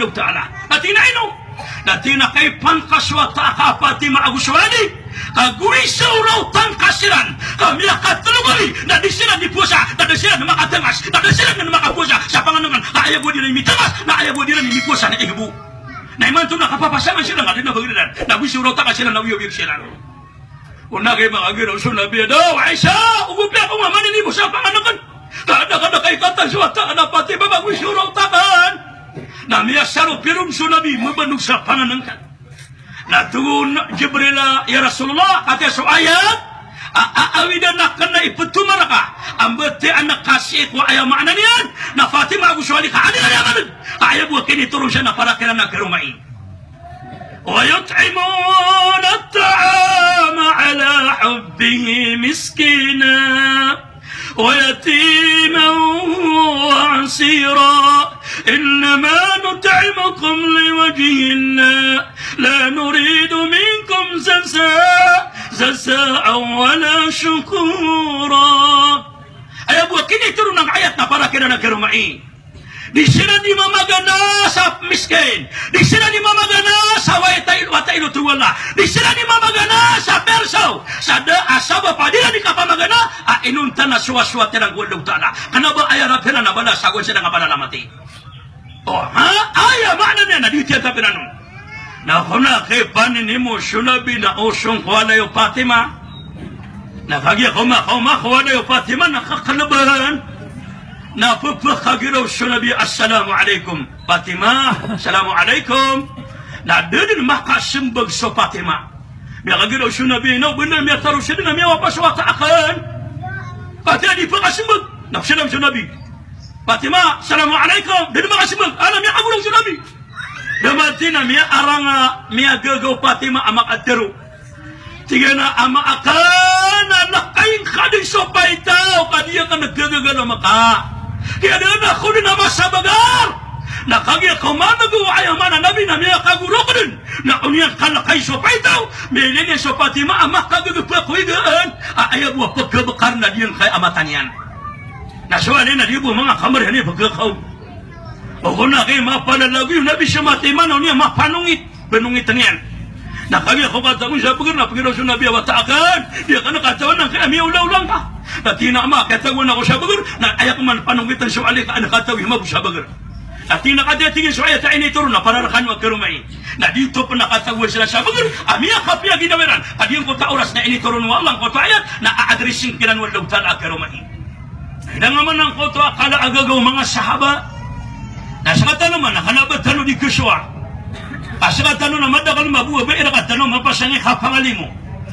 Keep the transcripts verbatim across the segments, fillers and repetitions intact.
Allahu Ta'ala. Na tig iyan a ino? Na tig iyan a kay pangkas wata ka a Fatima ago so Ali, ka gowii sa oraw tangka siran, ka miyakatlo gawii, na di siran di powasa, na da siran makatangas, na da siran makapowasa sa pangnngkn, ka aya bo a di ran mitngas, na aya bo a di ran mipowasa na ig bo. Na imanto na kapapasangan siran, ka di na bagr iran, na gowii sa oraw tangka siran, na oyagoyag siran. Ona kay makagiraw so Nabi a, "Da, o Aisha, ogopi ako nga maninimo sa pangnngkn. Ka da, ka da kay katan so wata ka na Fatima ba gowii sa oraw tangka." Na miyasaro piron so Nabi, mbanog sa pangnngkn. Na tig o Jibril a, "Ya Rasulullah, katii so ayat a, a, awidan akn na ipthoma rka a mbatiya akn ka sii ko aya maana niyan na Fatima ago so Ali ka adn a aya maana, ka aya bo a kinitoron sa na para kiran a karoma i." ويطعمون الطعام على حبه مسكينا ويتيما وأسيرا إنما نطعمكم لوجه الله لا نريد منكم جزاء، جزاء ولا شكورا. Aya bo a kinitoron o ayat na para kiran a karoma i. Di siran di mamagana sa miskin. Di siran di mamagana sa wata i, wata i loto o Allah. Di siran di mamagana sa persaw. Sa da a sabap a di iran di kapamagana a inonta na sowasowat iran ko Allahu Ta'ala. Kna ba aya rapiran a balas ago siran a balalamati. O, ha? Aya maana niyan na di tiyan tapiran on. Na kona kay paninimo so Nabi na osong ko walay o Fatima. Na kagiya koma, koma ko walay o Fatima na kakalban. Na pphakagiraw so Nabi, "Assalamu alaikum." "Fatima, assalamu alaikum." Na da dn makasmbag so Fatima. Miyakagiraw so Nabi, na o ba na miyataro siya dn a miyawapa so wata akn. Pati a di pkasmbag. Na psalam so Nabi. "Fatima, assalamu alaikum." Da dn makasmbag. Ana miyakagiraw so Nabi. Da mataan a miyaaranga, miyagaga o Fatima a makataro. Tig iyan a, "Ama akn, na lakayin ka dn so paitaw, ka di akn gagaga na maka. Kiyadaan ako dn a masabagar." Na kagiya ko mamagaw aya maana Nabi na miyakagorok dn. Na oniyan kalakay so paitaw, miyailay niyan so Fatima a makagagapa ko igaan. A, aya bo a pkabkar na di iyan kaya a mata niyan. Na so Ali na di bo manga kamar iyan i pkakaw. O kona kay mapalalagoy o Nabi so Fatima na oniyan mapanongit. Panongitn iyan. Na kagiya ko katagoan sa bgr na pagiraw so Nabi a wata akn. Di akn katawan angkaya miyaolaola ngka. Na tig iyan a ama, katagoan ako sa bgr. Na aya ko man panongitn so Ali ka an katawi mabo sa bgr. Na tig iyan a katii, tig iyan, so ayat a initoron na para rkano a karoma i. Na di oto pn a katagoan siran sa bgr a miyakapiya ginawa iran. Ka di angkoto a oras na initoron o Allah angkoto a ayat na a-addressing kiran o Allahu Ta'ala a karoma i. Na ida nga man angkoto a kala a gaga o manga sahaba. Na skatano man a kna ba tano di kasowa. Ka skatano na madakl mabo a ba i rkatano mapasang i kapangalimo.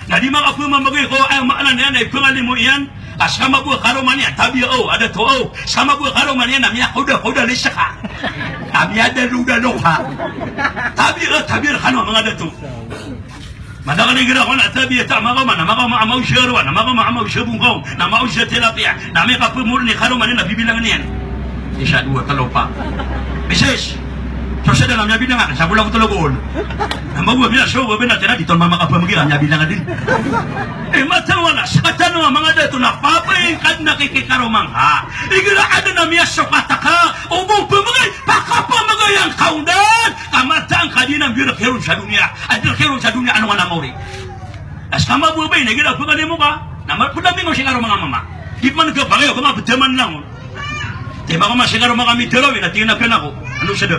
Na di makapmamagay ko aya maana niyan na ipangalimo iyan. Ka ska mabo a karoma niyan, tabiya o, a dato o. Ska mabo a karoma niyan na miyakodakoda liska. Na miyadalodalo ka. Tabiya, tabiya rkano a manga dato. Madakl i gira ko na tabiya ta makaoma, na makaoma a maosi a roa, na makaoma a maosi a bongkaw, na maosi a tilapia, na miyakapmorni karoma niyan na bibilangan iyan. Isa, dowa, tlo, pat. Misis. So sa da na miyabilang akn sa bola ko tlo ko on. Na mabo a miyasowa ba na tira di ton mamakapamagay a miyabilang a dn. Eh, mataan o Allah, skatano a manga dato na papayin ka dn a kikikaroma ngka. Igira adn a miyasokat ka, o bo pamagay, pakapamagayan ka on dn. Ka mataan ka di na mbirk iron sa doniya. A di rk iron sa doniya, ano nga na maori. Na ska mabo a ba i na igira pngalimo ka. Na ma-, pd a mingaw sii karoma nga mama. Di pman ka pagay, o ka mabtaman langon. Tig iyan a mama, sii karoma kami tharowi, na tig iyan a kna ko. Ano sa da?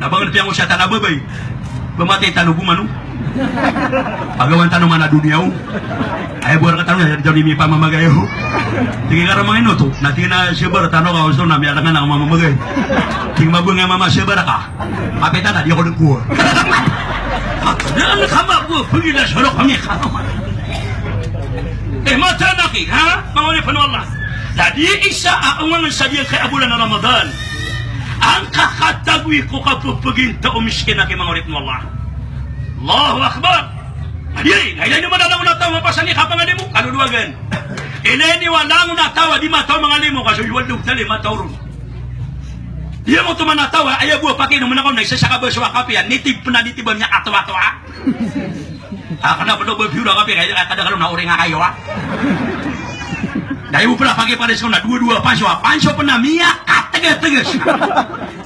Na ba ngn piyangosiyatan a babay. Ba matay tano bo mano. Pagawan tano man a doniya o. Aya bo a rkatano na di tano di mipamamagay o. Tig iyan a karoma nga ino oto. Na tig iyan a sabar tano ka oso na miyalangan a mamamagay. Tig iyan a mabo nga mama sabar ka. Kapita na di ako dn kowa. Daan ka mabo a pagila sa rok kami ka. Eh, mataan aki, ha? Manga oripn o Allah. Na di isa a ongangan sa di angkaya a bolan a Ramadan. Angka katagoy ko kapphginta o miskin aki, manga oripn o Allah. Allahu Akbar. Na di, na ilay niyo man a langon a taw a mapasang i kapangalimo, kalodowagan. Ilay niyo a langon a taw a di mataw mangalimo, ka so iwal dogtal i mataw ron. Di mo to man a taw a, aya bo a pakinom na kaon na isa sa kabaso a kapiya, nitib pn a nitib a miyakatawatawa. A kna pn o ba piyo a kapiya, kaya kadakl on na oring a kayo a. Dai bo pn a pakiparis ko na dowa-dowa panso, a panso pn a miyakatgas-tgas.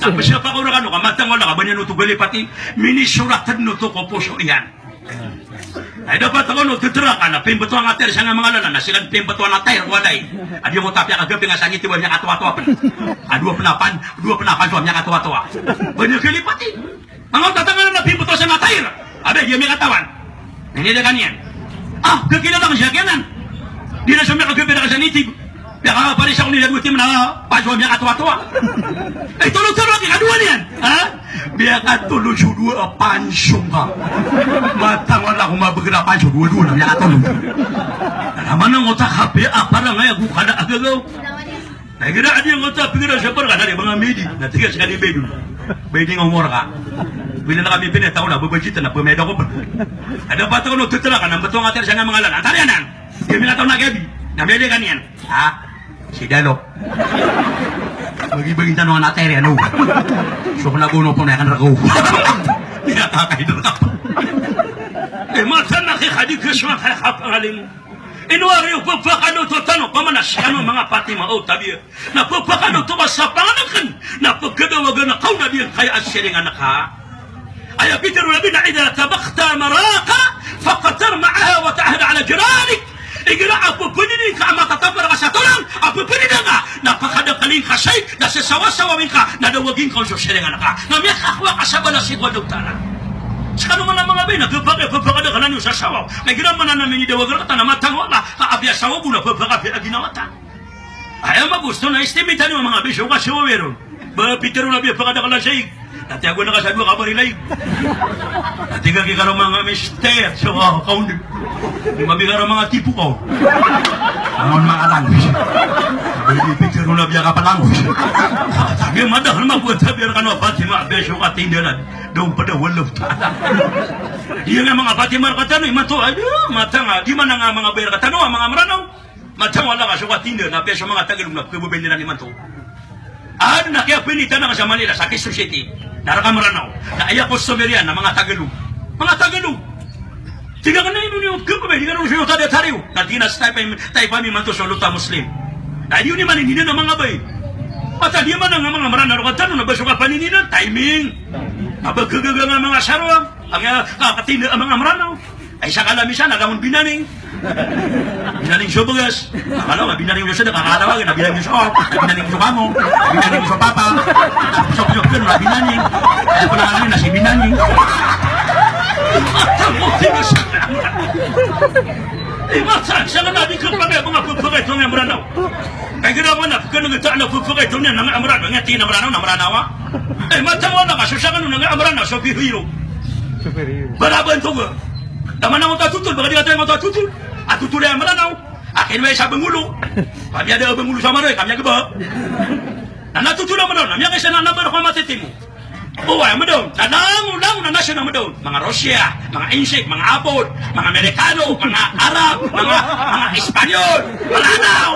Na Bes a pakaora kano ka matang wala ka ba niyan oto galipati, minisorat den oto ko poso iyan. Ay, dapat ako no, teterak ka na pimbetowan a tayr sa nga mangalalan, na siran pimbetowan a tayr, walay. A di ako tapi a kagapi nga sa ngiti ba miyakatowatowa pen. A dowa pen a pan, dowa pen a pan so miyakatowatowa. Ba niyan galipati. Manga oto a tangala na pimbetowan sa nga tayr. A ba niyan miyakatawan. Na ini da kaniyan. Ah, kakilala ka siya kiyanan. Di na sa miyakagapi na ka sa ngiti. Miyakaparis ako ni Dagwiti mena, paso miyakatowatowa. Ay, tolo, tolo, di kadowa niyan. Ha? Miyakatolo so dowa a pansong ka. Matang wala ko mabegera pansong, dowa-dowa na miyakatolo. Na mana ngota kape a parang aya ko kada agagaw. Na igira a di ngota pegera sa parang kada di manga midi. Na tigas ka di bedon. Bedon nga ngor ka. Bila na kami pinataw na, babajita na, pameda ko ba. Ada patang no, teterak ka na, beto nga tayr sa nga mangalalan. Antariyanan. Di miyakataw na gabi. Na miyada kaniyan. Ha? Si Dalo. Bagi-bagi tano a tayr iyan, o. So, kena bono po na iyan kan rekaw. Di na kakay den ka. Eh, matan na kay kadi ko so kay kapangaling. Ino ari o pepakaloto tano, pamanas kano manga Fatima o tabiya. Na pepakaloto ka sa panganaken, na pegadawagan ka o na di kaya a siringan ka. Aya pitero o Nabi na, "Idha tabakta maraka, faqtar ma'aha wa ta'ahad ala jiranik." Igira a pepenini ngka a matatabar ka sa torang, a pepenini ngka, na pakadakalin ka sai, na sesawasawa ngka, na dawagin ka on so siringan ka. Na miyakakowa ka sa balas i ko Allahu Ta'ala. Sekano mana manga bai na pepaka, pepakadakal niyo sa sawaw. Na igira mana na minidawagan reka ta na matang wala ka apiya sawaw bo na pepakapiya a ginawa ta. Aya magosto na estimate tano a manga bai so kasawaw iron. Ba pitero na biya pakadakal a saig. Na tiyago na ka sa dowa ka barilaig. Na tiga ki karo manga mister so ka, kaon. Di mabi karo manga tipo ka. Angon manga langoy. Ba pitero na biya ka palangoy. Tiga madakel mabuat a biya rekano a Fatima, biya so ka tindalan. Daw peda walo. Di nga manga Fatima rekatano, imanto, aduh, matang a, di mana nga manga bai rekatano a manga Meranaw. Matang wala ka so katinda, na apiya so manga Tagalog na pekebebay niran imanto. Aden a kiyapinita na ka sa Manila, sa Quezon City. Na reka Meranaw. Na aya customer iyan na manga Tagalog. Manga Tagalog. Tig aken a ino niyo pekebebay, di kano so iyo tadetariyo. Na tig iyan a sa taypa mi, taypa mi imanto so loto a Muslim. Na di iyo niyan manininan a manga bai. Mata di mana nga manga Meranaw rekatano na ba so kapanininan, timing. Na ba kegaga nga manga sarong. Anga, ah, katinda a manga Meranaw. Ay, sakala misan, na langon binaning. Binaning so begas. Akala nga binaning so sedek, akala nga binaning so op, binaning so kamo, binaning so papa. Sok-sok na binaning. Ay, pala nga na si binaning. Ay, mata, sa nga na di ka pagay, mga pagpagay, mga Meranaw. Kay ginawa na, pagka nagkita na pagpagay, ito niya, nang Meranaw, nga tina Meranaw, na Meranaw, ah. Ay, mata, wala ka, so sa kanu, nang Meranaw, so bihiro. Balaban to ga. Taman a ngota a totol, baka di ka tayo ngota a totol. A totol a Meranaw. Akin may sa Bengulo. Kami ada Bengulo sa Maroy, kami agba. Na natotol a Meranaw, na miyakaisa na nabar ko a matitimo. O, aya Meranaw, na langolangon a nasyon a Meranaw. Manga Russia, manga Insik, manga Apod, manga Amerikano, manga Arab, manga, manga Espanyol, Meranaw.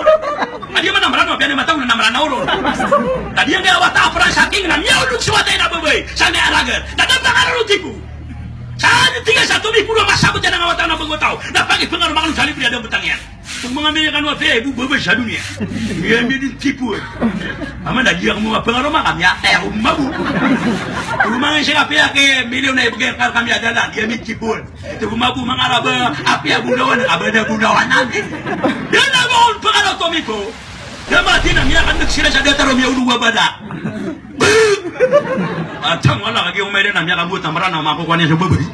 Adi man a Meranaw, biyan i matang na Meranaw ron. Adi yang kaya wata a Fransa king na miyaolog so wata iyan a babay. Sa niya alagar. Na dapat ka ron tipo. Sa niya tiga sa tomipo na masabot iyan a wata na bago tao. Na pagi pengaroma kano sa libre a dambetang iyan. Tig o manga Amerikano a, "Pia, ibo babay sa doniya." Iya, mi din tipuan. Aman, na di ako mga pangaroma, kami ate ako mabo. Tig o manga isa ka, "Pia, ke milyon na ibigay ka kami a dalan." Iya, mi tipuan. Tig o mabo, manga Arab a, "Pia, bulawan, abada bulawan namin." Yan na ba on pangaroma ko? Na mati na, miyakan na sila sa datar o miyaulog a bada. Atang wala ka giyo mayda na miyakabuta Meranaw, makokowa niya so babay.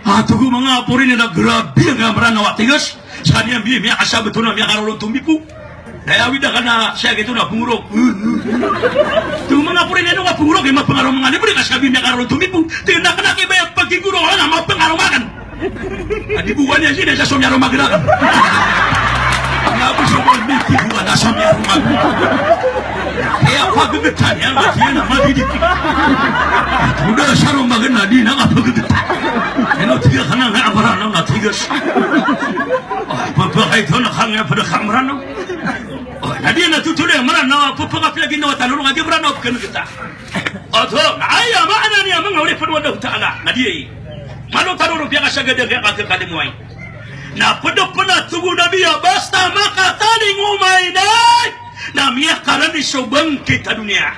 Ato ko manga pori niya na grabe nga Meranaw a tigas. Sa niyan bi, miyakasabet on a miyakarolon tomipo. Kaya awid a ka na siya gito na pengorok. Tig o manga pori niyan o nga pengorok, iya mapengaroma nga libre ka sabi miyakarolon tomipo. Tig na kena ki baya pagigorok, na mapengaroma aken. Adi bo wani a sini sa somiyaroma geraken. Nga bo so bo miti bo wani a somiyaroma. Kaya pagegetan iyan, mati iyan a madidik. Oda sa roma gena di na kapagegetan. Ino tiga ka na nga Meranaw na tigas. Pepakaito na ka nga peda ka Meranaw. Na di na totol a Meranaw, pepakapiya ginawa tano nga di Meranaw, pekenegeta. Oto, na aya maana niyan, manga oripn o Allahu Ta'ala, na di, malo tano ron piyakasagada kaya kakalimoay. Na pd pn a tig o Nabi a basta makatalingoma inay, na miyakarani so bangkit a doniya.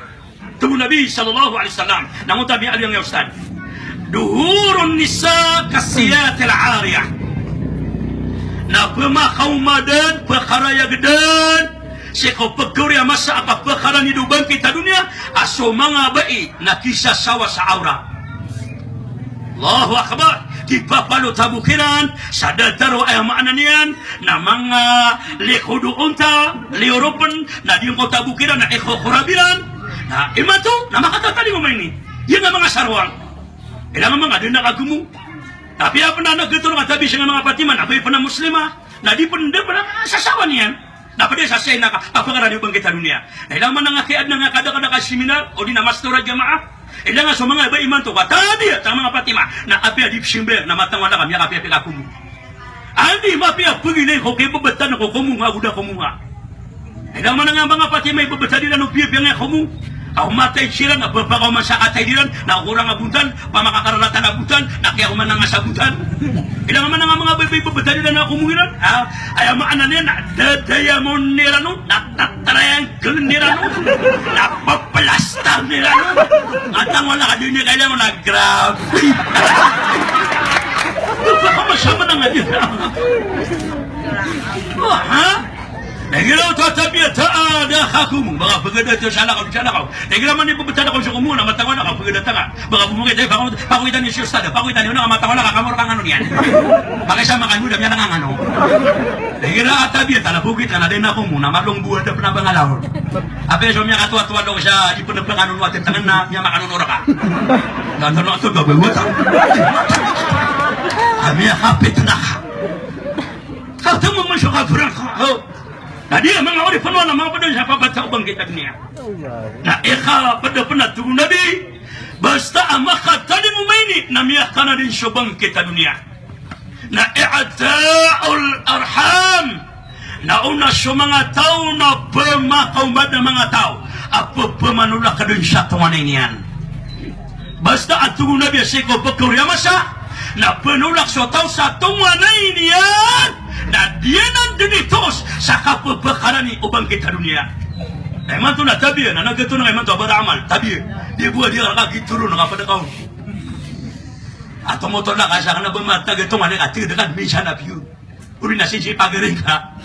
Tig o Nabi sallallahu alaihi wasallam, na ngota miyaaloy angkaya ustad, "Duhurun nisa kasiyatil ariyah." Na pmakaoma dn, pkarayag dn sii ko pkaori a masa a kapakarani o bangkit a doniya a so manga bai na kisasawa sa awrat. Allahu Akbar. Kipapalotabokiran sa datar o, aya maana niyan na manga likod o onta, liyoropn, na di ngkotabokiran na ikokorab iran. Na imanto na makatatalingoma ini. Iyan a manga sarwang. Ilang a manga dn a kagomo. Tapi apiya pn a nagtoro a tabi sii nga manga Fatima, na bai pn a Muslima. Na di pn, di pn a sasawa niyan. Na pd a sasaya na ka, kapakarani o bangkit a doniya. Na ilang man a nga kiyadn a nga kadakadaka seminar, odi na mastora jamaah. Ilang a so manga bai imanto, ka tabi a ta manga Fatima. Na apiya di psimbayar, na matangwala ka miyakapiyapiya ka komo. Andi mapiya pgilay ko kibbtad ko komo nga, go da komo nga. Ilang man a nga manga Fatima i bbtad iran o piyapiya nga komo. Aw matay siran, a pphakaoma sa katay iran, na korang a bontal, pamakakararatan a bontal, na kiyaoma na nga sa bontal. Ilang man a nga manga bai i bbtad iran a komo iran, a, aya maana niyan na dadayamon iran on, na tatriangle iran on, na pplastar iran on. Matangwala ka di niyan kailangan na grabe. Pphakaoma sa manga nga di. O, ha? Na igira oto a tabiya ta, a, da kakomo, ba ka pgada ta salakaw, salakaw. Na igira man i bbtad ka on so komo, na matangwala ka pgada ta nga. Ba ka pmokit, e, pako-, pakokita niyo si ustad, pakokita niyo na, matangwala ka, kamor ka ngano niyan. Makisama ka niyo da miyanangangano. Na igira a tabiya ta na pokit ka na da i na komo, na malong bo a da pn a ba nga laon. Apiya so miyakatowatowa dn sa di pn a pangano no a titngan na miyamakanon o rka. Na tano a to ba ba wata. A miyakapitna ka. Ka tamo man so kaprang ka. O. Na di a manga oripn o Allah a manga pd on sa pabata o bangkit a doniya. Na ika pd pn a tig o Nabi, basta a makatalingoma ini na miyakanadn so bangkit a doniya. Na i'ta'ul arham. Na ona so manga taw na pmakaoma dn a manga taw a pphamanolak dn sa tonganay niyan. Basta a tig o Nabi a sii ko pkaori a masa, na pnolak so taw sa tonganay niyan, na di anan dn itoos sa kapphakarani o bangkit a doniya. Na imanto na tabiya, na nagtoro na imanto a bara amal, tabiya. Di bo a di ka rka gitoro na kapd ka on. A tomotol ka sa kna ba matag a tonganay ka tig dn ka minsan a piyo. Odi na sii pagaring ka.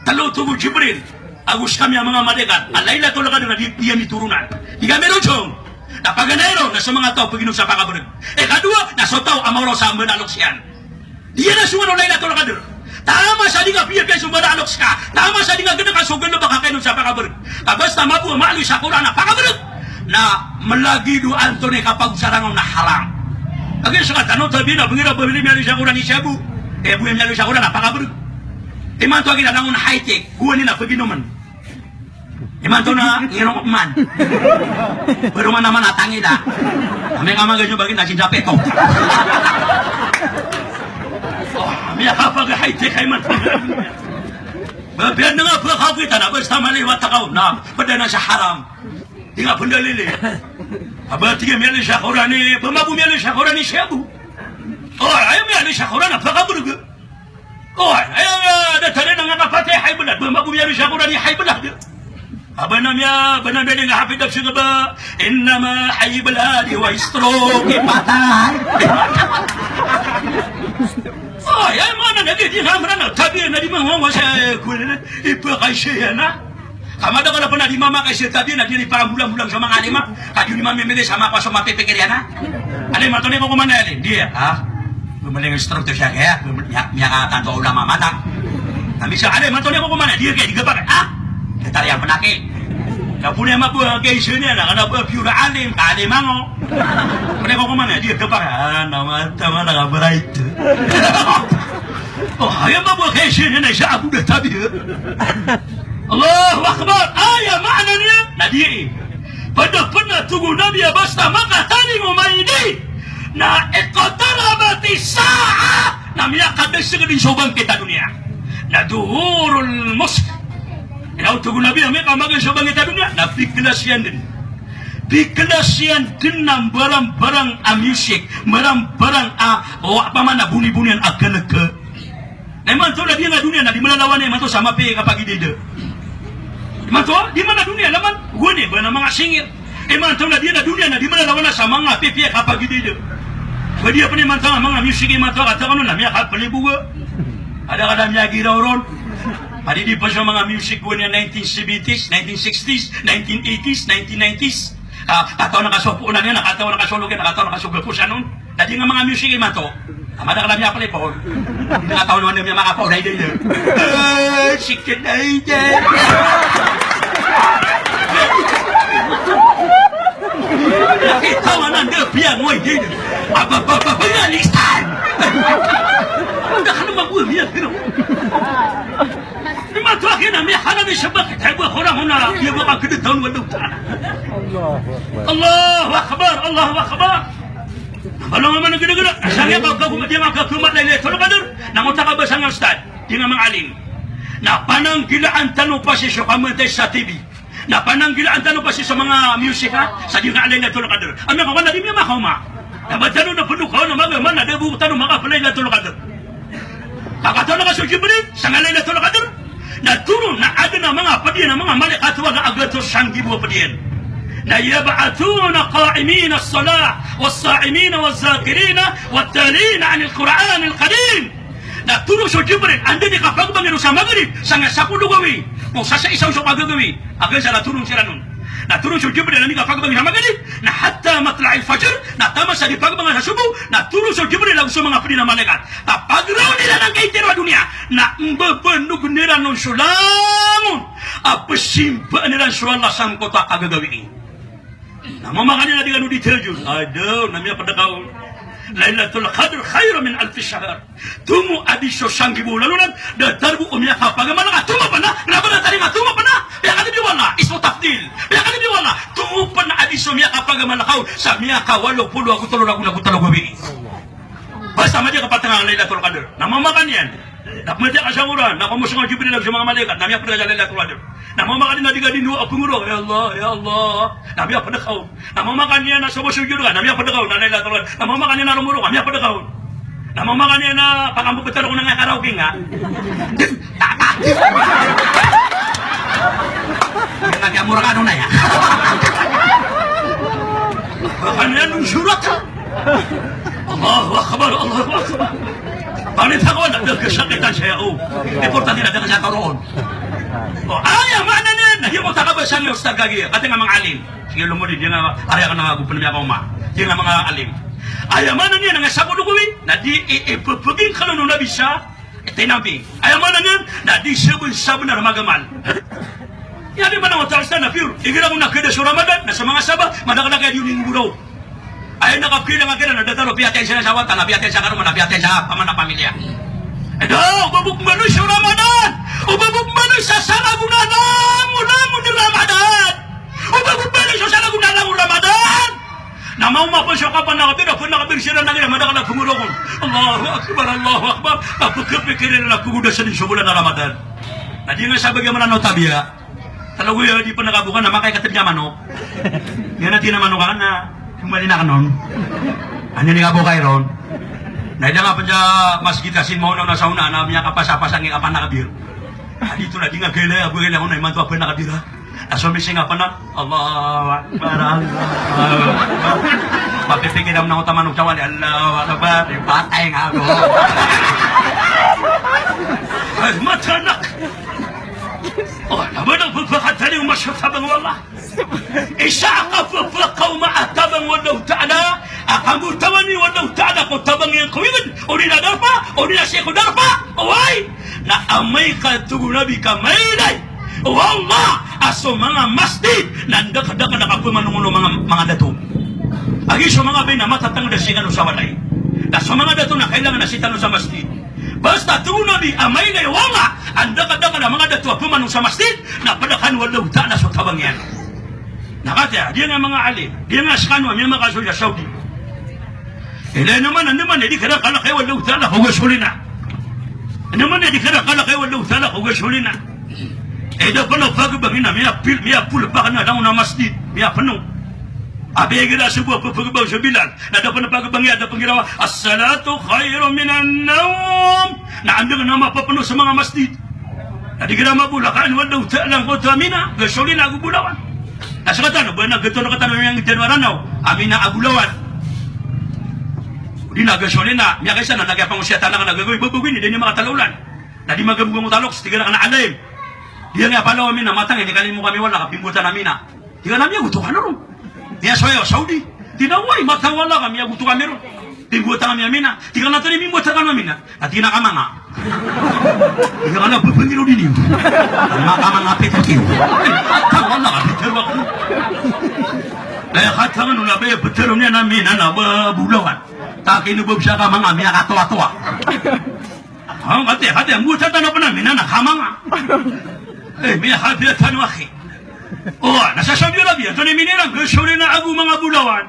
Tlo, tig o Jibril ago skami a manga malaikat, a Lailatul Qadr na di piya mitoronan. Di kami rojong. Na paganay ron na so manga taw pginom sa pakabrg. Ikadowa na so taw a maoraw sa mbala a loks iyan. Di iyan a so manga Lailatul Qadr. Taman sa di nga piyapiya so mbala a loks ka. Taman sa di nga gnkan so galbk a kainom sa pakabrg. Ka basta mabo a maaloy sa Qur'an a pakabrg, na mlagid o antonaa i kapagosara ngka on na haram. Kagiya so katano tabiya na bngira ba miyaloy sa Qur'an i shabu. E bo miyaloy sa Qur'an a pakabrg. Imanto a giya langon high-tech, gowani na pginomn. Imanto na ngirong man. Baro man a man a tangida. Ami ka manga nyo bagi na sinda peko. O, ami a kapag-high-tech ka imanto. Ba biyan nga pkakita na basta maliwat ka on na pd anan sa haram. Di nga pndalili. Aba tig iyan miyaloy sa Qur'an i, ba mabo miyaloy sa Qur'an i shabu. O, aya miyaloy sa Qur'an a pakabrg. O, aya, aya, da taren a nga kapatay high blood, ba mabo miyaloy sa Qur'an i high blood. Aba na miya, ba na miya di nga hapid a psig ba, innama high blood wa stroke i patay. O, aya maana na di, di nga mrana, tabiya na di mangongo sa, e, kuwil, e, ipakaisa iyan a. Ka madakl a pn a di mamakay sa tabiya na di niyan ipakambolambolang so manga alima. Ka di niyan mamimili sa mapa so mapipikir iyan a. Alima, antonaa i kokoman iyan, di, ha? Gomling instructor siya kaya, gomling, miya-, miyakatanto a ulama mata. Na misan, alima, antonaa i kokoman iyan, di kaya di gapakay, ha? Datar iyan pn aki. Ka pn iyan mabo, kaya isa niyan, na kna ba pure alim, ka alim ango. Antonaa i kokoman iyan, di gapakay, ha? Na mata, mata ka bright. O, aya mabo, kaya isa niyan, na isa ako da tabiya. Allahu Akbar! Aya maana niyan na di, pd pn a tig o Nabi a basta makatalingoma ini na iqtarabatis sa'ah, na miyakadasg dn so bangkit a doniya. Na duhurul musk. Aya tig o Nabi a miyakamagaan so bangkit a doniya na piklas iyan dn. Piklas iyan dn a mbarambarang a music, mbarambarang a, o, apa man a bonibonian a knk. Na imanto na di nga doniya na di malalawan imanto sa mapiya i kapagidida. Imanto, di man a doniya, laman, gowani, ba na manga singir. Imanto na di na doniya na di malalawan a sa manga pipiya kapagidido. Ba di a pn imanto a manga music imanto a katawan on na miyakapaliboga. Adakala miyagiraw ron. Padi di pn so manga music ko niyan nineteen seventies, nineteen sixties, nineteen eighties, nineteen nineties. Ka, katawan ka so poon iyan, katawan ka so loge, katawan ka so gaposan on. Na di nga manga music imanto. A madakl a miyapalipaw. Di nga taw naman na miyamakapaw, day, day, day. Eh, sikin, day, day. Nakita mo na, hindi, piyang, way, day, day. Aba, ba, ba, ba, yan, listan. Ang dakl na mabuhay niya, pero imanto a kina, miyahanan i sabak, tayo ba, korang, hona, iya ba, kagdataw, wala, Allahu Akbar. Allahu Akbar, Allahu Akbar. Baloy nga man a gdagda. Sangkaya ka, ka, ka, di nga ka, ka, Laylatul Qadr. Na ngota ka ba sangkaya ustad. Di nga manga alim. Na pananggilaan tano pa si so kamatay sa T V. Na pananggilaan tano pa si so manga music, ha? Sa di nga Laylatul Qadr. Amay ka wala di miyamakaoma. Na ba tano na pndokaw na maga man na da bo tano maka-Laylatul Qadr. Ka katawan ka so Jibril, sangkaya Laylatul Qadr, na toron, na adn a manga pd iyan a manga malaikat a wala a gatos sanggibo a pd iyan. Na yab'athuna qa'imina as-salah, was-sa'imina waz-zakirina, wat-talina 'anil Qur'anil karim. Na toron so Jibril, anda di kapagbangi ron sa Maghrib, sangkaya sapolo gawii, o sa isa o so kagagawii, a gansa na toron siran on. Na toron so Jibril, anda di kapagbangi sa Maghrib, na hatta matla'il fajr, na taman sa di pagbangi sa sobo, na toron so Jibril ago so manga pd iyan a malaikat. Ka pagraw iran angkai tano a doniya, na mbabanogn iran on so langon a pzsimbaan iran so Allah sangkoto a kagagawii. Na mama ka niyan na di kano di tahajjud. Adaw, na miyapd ka on. Laylatul Qadr khayrun min alfi shahr. Tomo a di so sanggibo o lalonan, datar bo o miyakapagamal ka, tomo pn a, na ba datar i nga, tomo pn a, piyakatbi o Allah, ismu tafdil. Piyakatbi o Allah, tomo pn a di so miyakapagamal ka on sa miyakawalo polo ago tlo ragon ago tlo gawii. Basta madya ka patnga Laylatul Qadr. Na mama ka niyan. Na pmatiya ka sa Qur'an, na komosong a Jibril ago so manga malaikat, na miyapd ka sa Laylatul Qadr. Na mama ka niyan na di ka di ndoa a pngorok, ya Allah, ya Allah. Na miyapd ka on. Na mama ka niyan na so bo sujud ka, na miyapd ka on, na Laylatul Qadr. Na mama ka niyan na romorok, na miyapd ka on. Na mama ka niyan na pakambebetaro ko na nga karaoke nga. Tatak. Nga kaya mura ka on na ya. Ka niyan on surat. Allahu Akbar, Allahu Akbar. Panit ako na, nagkasakitan saya, o. Importante na, nagkasakaroon. O, aya maana niyan, na, hiyo ko takabasa niyo, ustad, kagiya, katii nga manga alim. Sige, lomodi, di nga, ari akn a go pn miyakaoma. Di nga manga alim. Aya maana niyan, na nga sapolo gawii, na di, i, i, pepeging kalo no Nabi sa, Ito i nabi. Aya maana niyan, na di sabnsabnar magamal. Aya di maana o taas na piyor. Igira ko na kada so Ramadan, na sa manga saba, madakadakl a di oningguraw. Aya na kapkila nga kira na datar o piyatay sa sawatan, na piyatay sa karoma, na piyatay sa paman a pamilya. Ito, o ba bo pmbaloy so Ramadan! O ba bo pmbaloy sa salagon a langon, langon i Ramadan! O ba bo pmbaloy so salagon a langon i Ramadan! Na maoma pn so kapanakabir, a pnakabir siran na kira madakl a pngorokon. Allahu Akbar, Allahu Akbar. A pkapikir iran a pgodasan so bolan a Ramadan. Na di nga sabagi a Ramadan o tabiya. Talago iya di pn kaboka na makaikatd niyan manok. Niyan a tig iyan a manok anan na, kumbali na kn on. Anda niyan kabokay ron. Na ida nga pn sa masgit a sin maona-ona sa ona, na miyakapasapasang i kapanakbir. A di to na di nga gaylay, a bo gaylay on na imanto a panakbir a. Na so mising a pn a, Allahu Akbar, Allahu Akbar. Mapipikir a manga oto a manok sa wali, Allahu Akbar, patay nga ako. Ay, matanak. O, na ba na pphakatali o masa o tabang o Allah? Isa a kapphakaoma a tabang o Allahu Ta'ala, a kanggotawan o Allahu Ta'ala ko tabang iyan ko ingd, odi na darpa, odi na sii ko darpa, oway! Na amay ka tig o Nabi ka mailay o Allah a so manga masjid na ndakdakl a kapmanongon o manga, manga dato. Agi so manga bai na matatangda sii kano sa walay. Na so manga dato na kailangan a sii tano sa masjid. Basta tig o Nabi a mailay o Allah a ndakdakl a manga dato a pmanong sa masjid, na pd kano o Allahu Ta'ala so tabang iyan. Na katii a, di nga manga alim, di nga skano a miyamakasold sa Saudi. Ilay naman, naman, di kira kalakay o Allahu Ta'ala ko gasolina. Naman, di kira kalakay o Allahu Ta'ala ko gasolina. Ida pn a pagbangi na miyapil, miyapul pa kna langon a masjid, miyapno. Abi gira so bo a pagbangi so Bilal. Na da pn a pagbangi, da pn girawa, "As-salatu khayrun minan nawm." Na anda na mapapno sa manga masjid. Na di gira mabolakan o Allahu Ta'ala angkoto a mina, gasolina ago bolawan. Na sakatano, ba na getono katano miyanggitan o Aranaw a mina a bolawan. Odi na gasolina, miyakaisa na, na kiyapangosiyatan aken a gagawii, ba bago ini, da ini makatalawlan. Na di magabogong o talok, so tig aken a alaim. Di angkai a palaw a mina, matang, ini kalimo kami wala ka pimbotan a mina. Tig aken a miyagoto kano ron. Miyasowa iyo Saudi. Tig aken a oway, matang wala ka miyagoto kami ron. Pimbotan ami a mina. Tig aken a antonaa i mimbotan kano a mina? Ati na kamanga. Aya ka na bebengiro dini. Makamanga pito tiyo. Ata wala ka pitero ako. Aya kata ngano na ba aya petero niyan a mina na ba bolawan. Taki no ba bisa kamanga miyakatoatoa. Ang kati, kati, ang buta tano pena mina na kamanga. Eh, miyakabiyatan waki. O, na sa Saudi Arabia, antonaa i mina iran, gasolina ago manga bolawan.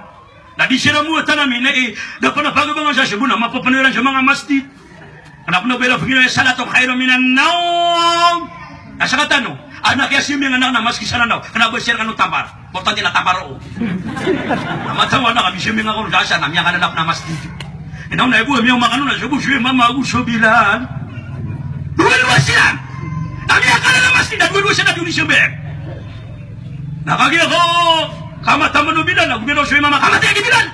Na di siran mowatan a mina i, da pen a pagabangan sa Cebu na mapepeno iran so manga masjid. Kena pen o ba iran pegiraw i as-salatu khairun minan nawm. Na sakatano, anak iya siyemeng anak na masjid sa Aranaw. Kena ba siran kano tampar. Importante na tampar o. Na matang wala ka misiyemeng ako sa asar na miyakala na pen a masjid. Inaw na ibo a miyamakan on na Cebu, so mama ago so Bilal. Dowa-dowa siran. Na miyakala na masjid, na dowa-dowa siran na di on isembag. Na kagiya ko kamataman o Bilal, na gomiraw so imam a kamatay di Bilal.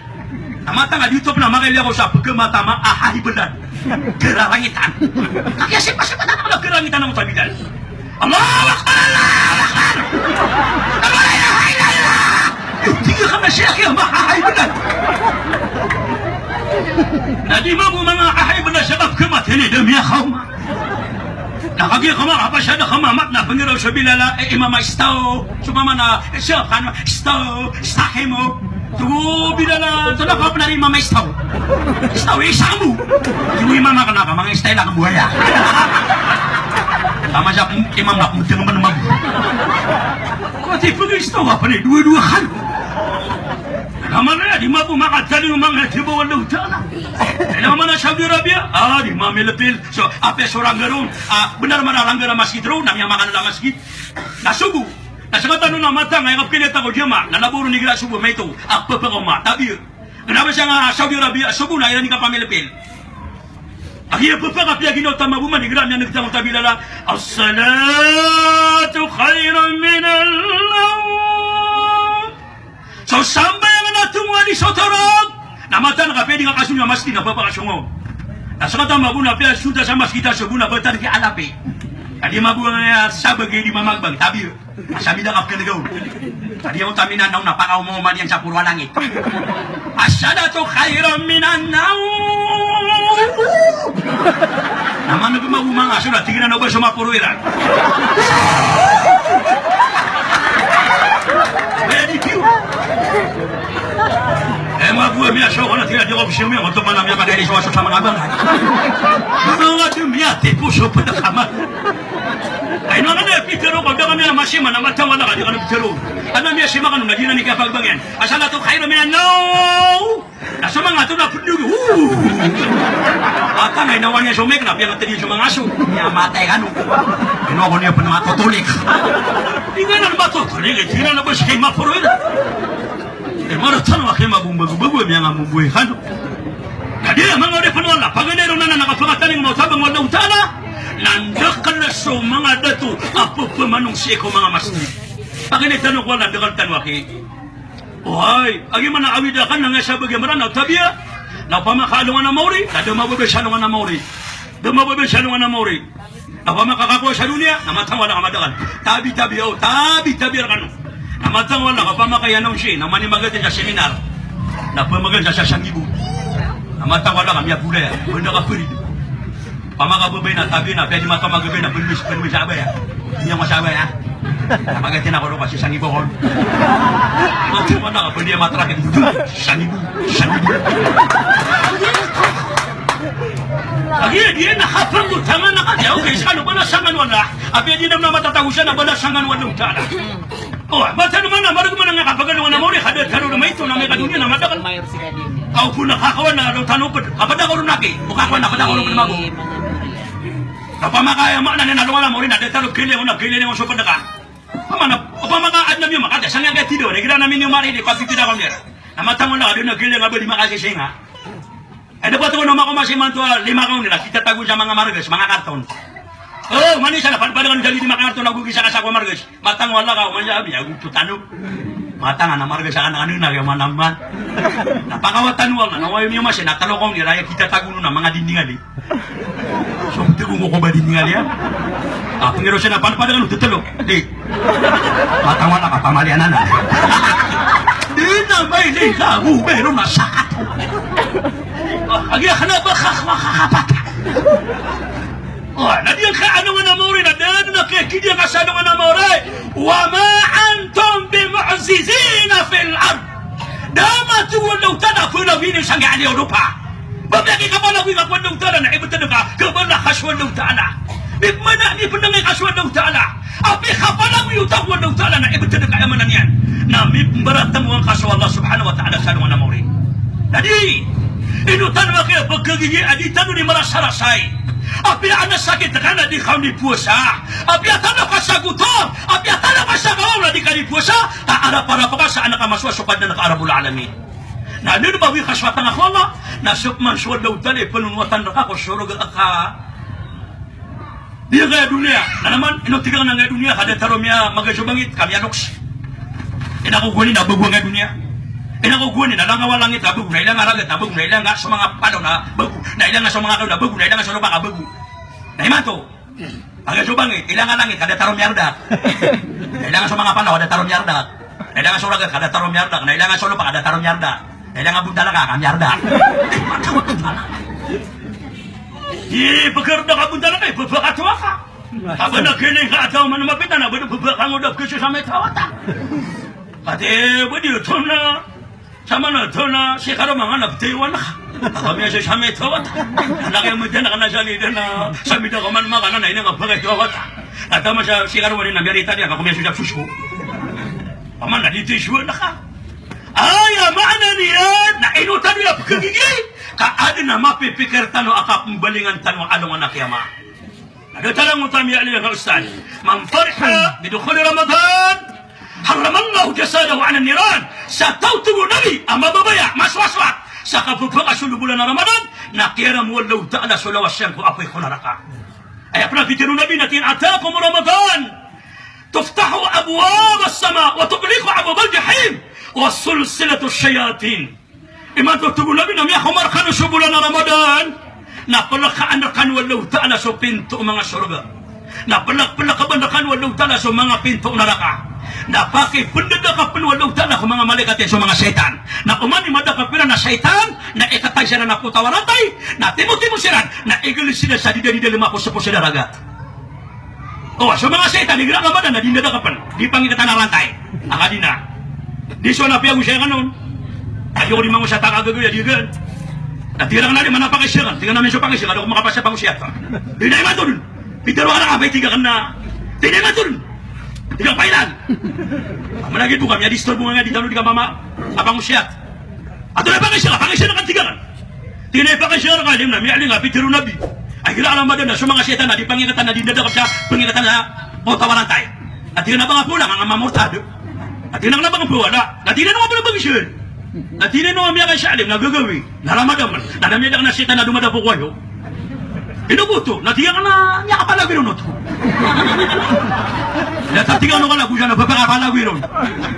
Na matang a di oto pen a makailay ako sa pekematama a hahibelan. Gerarangitan. Kagiya sipa-sipa tano na gerarangitan a mota Bilal. Allahu Akbar, Allahu Akbar. La ilaha illallah. Tig aken a siya kiya makahahibelan. Na di mabo manga kahahibelan sa kapekemati ini, da miyakaoma. Na kagiya kama, apa siya da kama, mat na pengiraw so Bilal a, eh, imam a istaw. So mama na, eh, siya kano, istaw, istaqimu. Togo Bilal a, to na kapen ari imam a istaw. Istaw, eh, istamu. Togo imam a kena ka, manga istaw ila ka buhaya. Tama siya, imam na, kemuteng man mag. Ko ti pegi istaw, apa ni, dowa-dowa kano. Kena man aya, di mabo makatali o manga tibo, Allahu Ta'ala. Kena man a Saudi Arabia, a, di mamilepil. So, apiya so rangga ron, a, benar man a rangga a masjid ron, na miyamakan a masjid. Na sobo. Na sakatano na matang, aya kapekileta ko jama, na labo ron igira sobo, maito, a, pepakaoma, tabiya. Kena ba siya nga Saudi Arabia, sobo na iran i kapamilepil. Agiya pepakapiya ginawa o tama bo man, igira miyaneg tango ta Bilal a, as-salatu khairun minan nawm. So sambayang na tongo a di sotorog. Na matang ka pwede nga kasong a masjid na pepakasong on. Na sakatama bo na piya sonta sa masjid a sobo na ba tano ki alapi. Ka di mabo nga sabagi di mamagbag, tabiya. Asami da ka pkelegaw. Tadi ako tamina naw na pakaomaoma niyan sa poro a langit. As-salatu khairun minan nawm. Na maneg mabo manga so na tig iran a ba so maporo iran. Ready, cue. Eh, mabo a miyaso ko na tig iran di ko psiyami, ako to mana miyakadali so aso sa manga bangay. Manga di miyatipo so pd a kamat. Ay, no, ano na, pitero ko, da kami na masima, na matang wala ka, di ka na pitero. Ano, miyasima kano, na di na ni kaya pagbangyan. As-salatu khairun minan nawm. Na so manga to na pdog, uh. Ata nga inawan niya so mic, na piyangatid niya so manga aso. Niya matay kano. Ino ako niya pn matotolik. Di nga na matotolik, eh, di na na ba siya maporoy na. Eh, mara tano a kaya mabombago-bago, eh, miyangamomboy kano. Na di na manga oripn o Allah, paganay ron anan a kapakatalingoma o tabang o Allahu Ta'ala, na ndakl so manga dato a pphamanong sii ko manga masjid. Paganay tano ko Allah, ndakl tano aki. Ohay, agi man a awid akn na ngasa bagi a Mranaw, tabiya. Na opama ka alongan a maori, na da mababaya sa alongan a maori. Da mababaya sa alongan a maori. Na opama ka kakowa sa doniya, na matang wala ka madakl. Tabi-tabi, o, tabi-tabi rkano. Na matang wala ka, opama ka iyan on si, na manimagati sa seminar. Na pamagal sa sasangibo. Na matang wala ka miyagolaya. Banda ka prid. Opama ka babay na tabi na, pwede matang magabay na, pwede, pwede sa abaya. Iyan ko sa abaya. Na magati na ko ron ka sasangibo kon. Matang wala ka, pwede matrak. Sasangibo, sasangibo. Agi, di na kapag utang na ka, di ako kay sa ano, balasan kano o Allah. Apiya di na matatago siya na balasan kano o Allah Ta'ala. O, matano man a, marg man a nga kapagano na maori, kada tano na maito, na may kadoniya, na madakl. Aw po na kakawan na, ano, tano pd, kapadago ron aki, o kakawan na padago ron pd mago. Opama ka aya maana niyan a alongan a maori, na da tano kili, o na kili, o so pd ka. Opama na, opama ka adn a miyaoma, kati, sangkaya tido, na igira na minioma ri, di, kapitida ko nira. Na matang o Allah, adn a kili, nga ba di makasisinga. Ay, da ba to na mako masimanto a lima ka on, na kitatago sa manga margas, manga karton. O, mani sa na padpad kano sa di makangarto na go gisa ka sa ko margas. Matang o Allah ka, o mani sa abi, ago to tano. Matang a na margas a ka na kano na kaya manaman. Na pakawatan o Allah, na wayo niyo masi, na talo ko ni raya kita tagono na manga dindingan i. So, btego ko ko ba dindingan iyan. A, pengiro siya na padpad kano, tetelo. Di. Matang o Allah ka, pamalian anan. Di na ba ini ka, o, pero na sakat. A, agi a kena ba kak-, kak-, kakapata. O, na di ngka alongan a maori, na da dn a kiyakidi ngka sa alongan a maori. Wa ma antum bimu'jizina fil ard. Da a matogo o Allahu Ta'ala a panabi niyo sangkai a liyawaw lopa. Ba miyakikapalagoy ka ko Allahu Ta'ala na ibtad ka, kabala ka so Allahu Ta'ala. Mipmana, mipnangay ka so Allahu Ta'ala. Apiya kapalagoy o taw ko Allahu Ta'ala na ibtad ka, aya maana niyan na mipmbaratamowan ka so Allah Subhanahu wa Ta'ala sa alongan a maori. Na di, ino tano a kiyapkhagigi a di tano di marasarasay. Apiya adn a sakit ka na di ka on di powasa. Apiya tano ka sa gotom. Apiya tano ka sa kawaw na di ka di powasa. Ka arap-arap ka sa anak a masowa so Kadnan ka a Rabbul Alamin. Na ino ba wi ka so a tanga ko Allah, na so pman so Allahu Ta'ala i pnonowatan rka ko sorga ka. Di ngka aya doniya, na naman, ino tig akn a ngka aya doniya, ka datar o miyamagay so bangit, ka miyanoks. Ino ko gowani na bago ngka aya doniya. Ino ko gowani na ilaya ngka a langit a bago, na ilaya ngka a ragat a bago, na ilaya ngka so manga palaw na bago, na ilaya ngka so manga kayo na bago, na ilaya ngka so lopa ka bago. Na imanto, agay so bangit, ilaya ngka a langit, ka datar o miyardak. Na ilaya ngka so manga palaw, ka datar o miyardak. Na ilaya ngka so ragat, ka datar o miyardak. Na ilaya ngka so lopa, ka datar o miyardak. Na ilaya ngka a bontal ka, ka miyardak. Di, pkhardak a bontal ka, ipphakatowa ka. Ka ba na kini ka ataw man mapita na ba na pphakangod a pkhasoy sa maito a wata. Ati, ba di oto na. Sa man oto na, si karo manga na ptay wan ka. Ka ba miyasoy sa maito a wata. Anak iya mita na ka na sa lida na. Sa mida ka man maka na, na ina ka pakaito a wata. Ata masa si karo mani na miyarita niyan ka ko miyasoy sa psosko. Ka man na di tiso na ka. Aya maana niyan, na ino tano iya pkhagigi, ka adn a mapipikir tano a kapmbalingan tano a alongan a kiyamat. Na da tano a miyaaloy a ustadh. Man fariha bidukhuli Ramadan, harramallahu jasadahu alan niran. Sa taw, tig o Nabi, a mababaya, maswaswat sa kapphakasold o bolan a Ramadan, na kiyarm o Allahu Ta'ala so lawas iyan ko apoy ko naraka. Aya pn a pitharo o Nabi na tig iyan a, atakum Ramadan. Tuftahu abwabus sama wa tughliqu abwabal jahim wa sulsilatu shayatin. Imanto, tig o Nabi, na miyakomar kano so bolan a Ramadan, na plkaan rkano o Allahu Ta'ala so pinto o manga sorga. Na plak-, plakn rkano o Allahu Ta'ala so manga pinto o naraka. Na pakipndadakpn o Allahu Ta'ala ko manga malaikat iyan so manga shaytan. Na oman i madakp iran a shaytan, na ikatay siran a pota warantay, na timotimo siran, na igls siran sa didalidalm a posposo a dagat. O, so manga shaytan, igira Ramadan na di ndadakpn, di pangikatan a rantay. Aka di na. Di so na piyagosaya ka on. Ayo ko di mangosiyat a kagagawii a di gan. Na tig iran a di man a pakaisa ka, tig iran a miso pakaisa ka, da ko makapasa pangosiyat. Di na imanto dn. Pitharo ka na ka ba i tig akn na. Di na imanto dn. Tig akn pailan. Managi do ka, miyadisturbo nga di tano di ka mama a pangosiyat. Ato na pakaisa ka, pakaisa ka, tig akn. Tig iyan a ipakaisa rka alim na miyaaloy nga a pitharo o Nabi a igira Ramadan na so manga shaytan na di pangikatan a di ndadakp sa pangikatan a pota warantay. Na tig iyan a ba nga pn wala, nga mamortad. Na tig iyan a ba nga pn wala. Na tig iyan a ba nga pn wala. Na tig iyan a miyakaisa alim na gagawii. Na Ramadan man. Na da miyadakp na shaytan na domadakp ko wayo. Ino bo oto, na tig iyan a miyakapalagoy ron oto. Na tig iyan a kala bo siya na pphakapalagoy ron.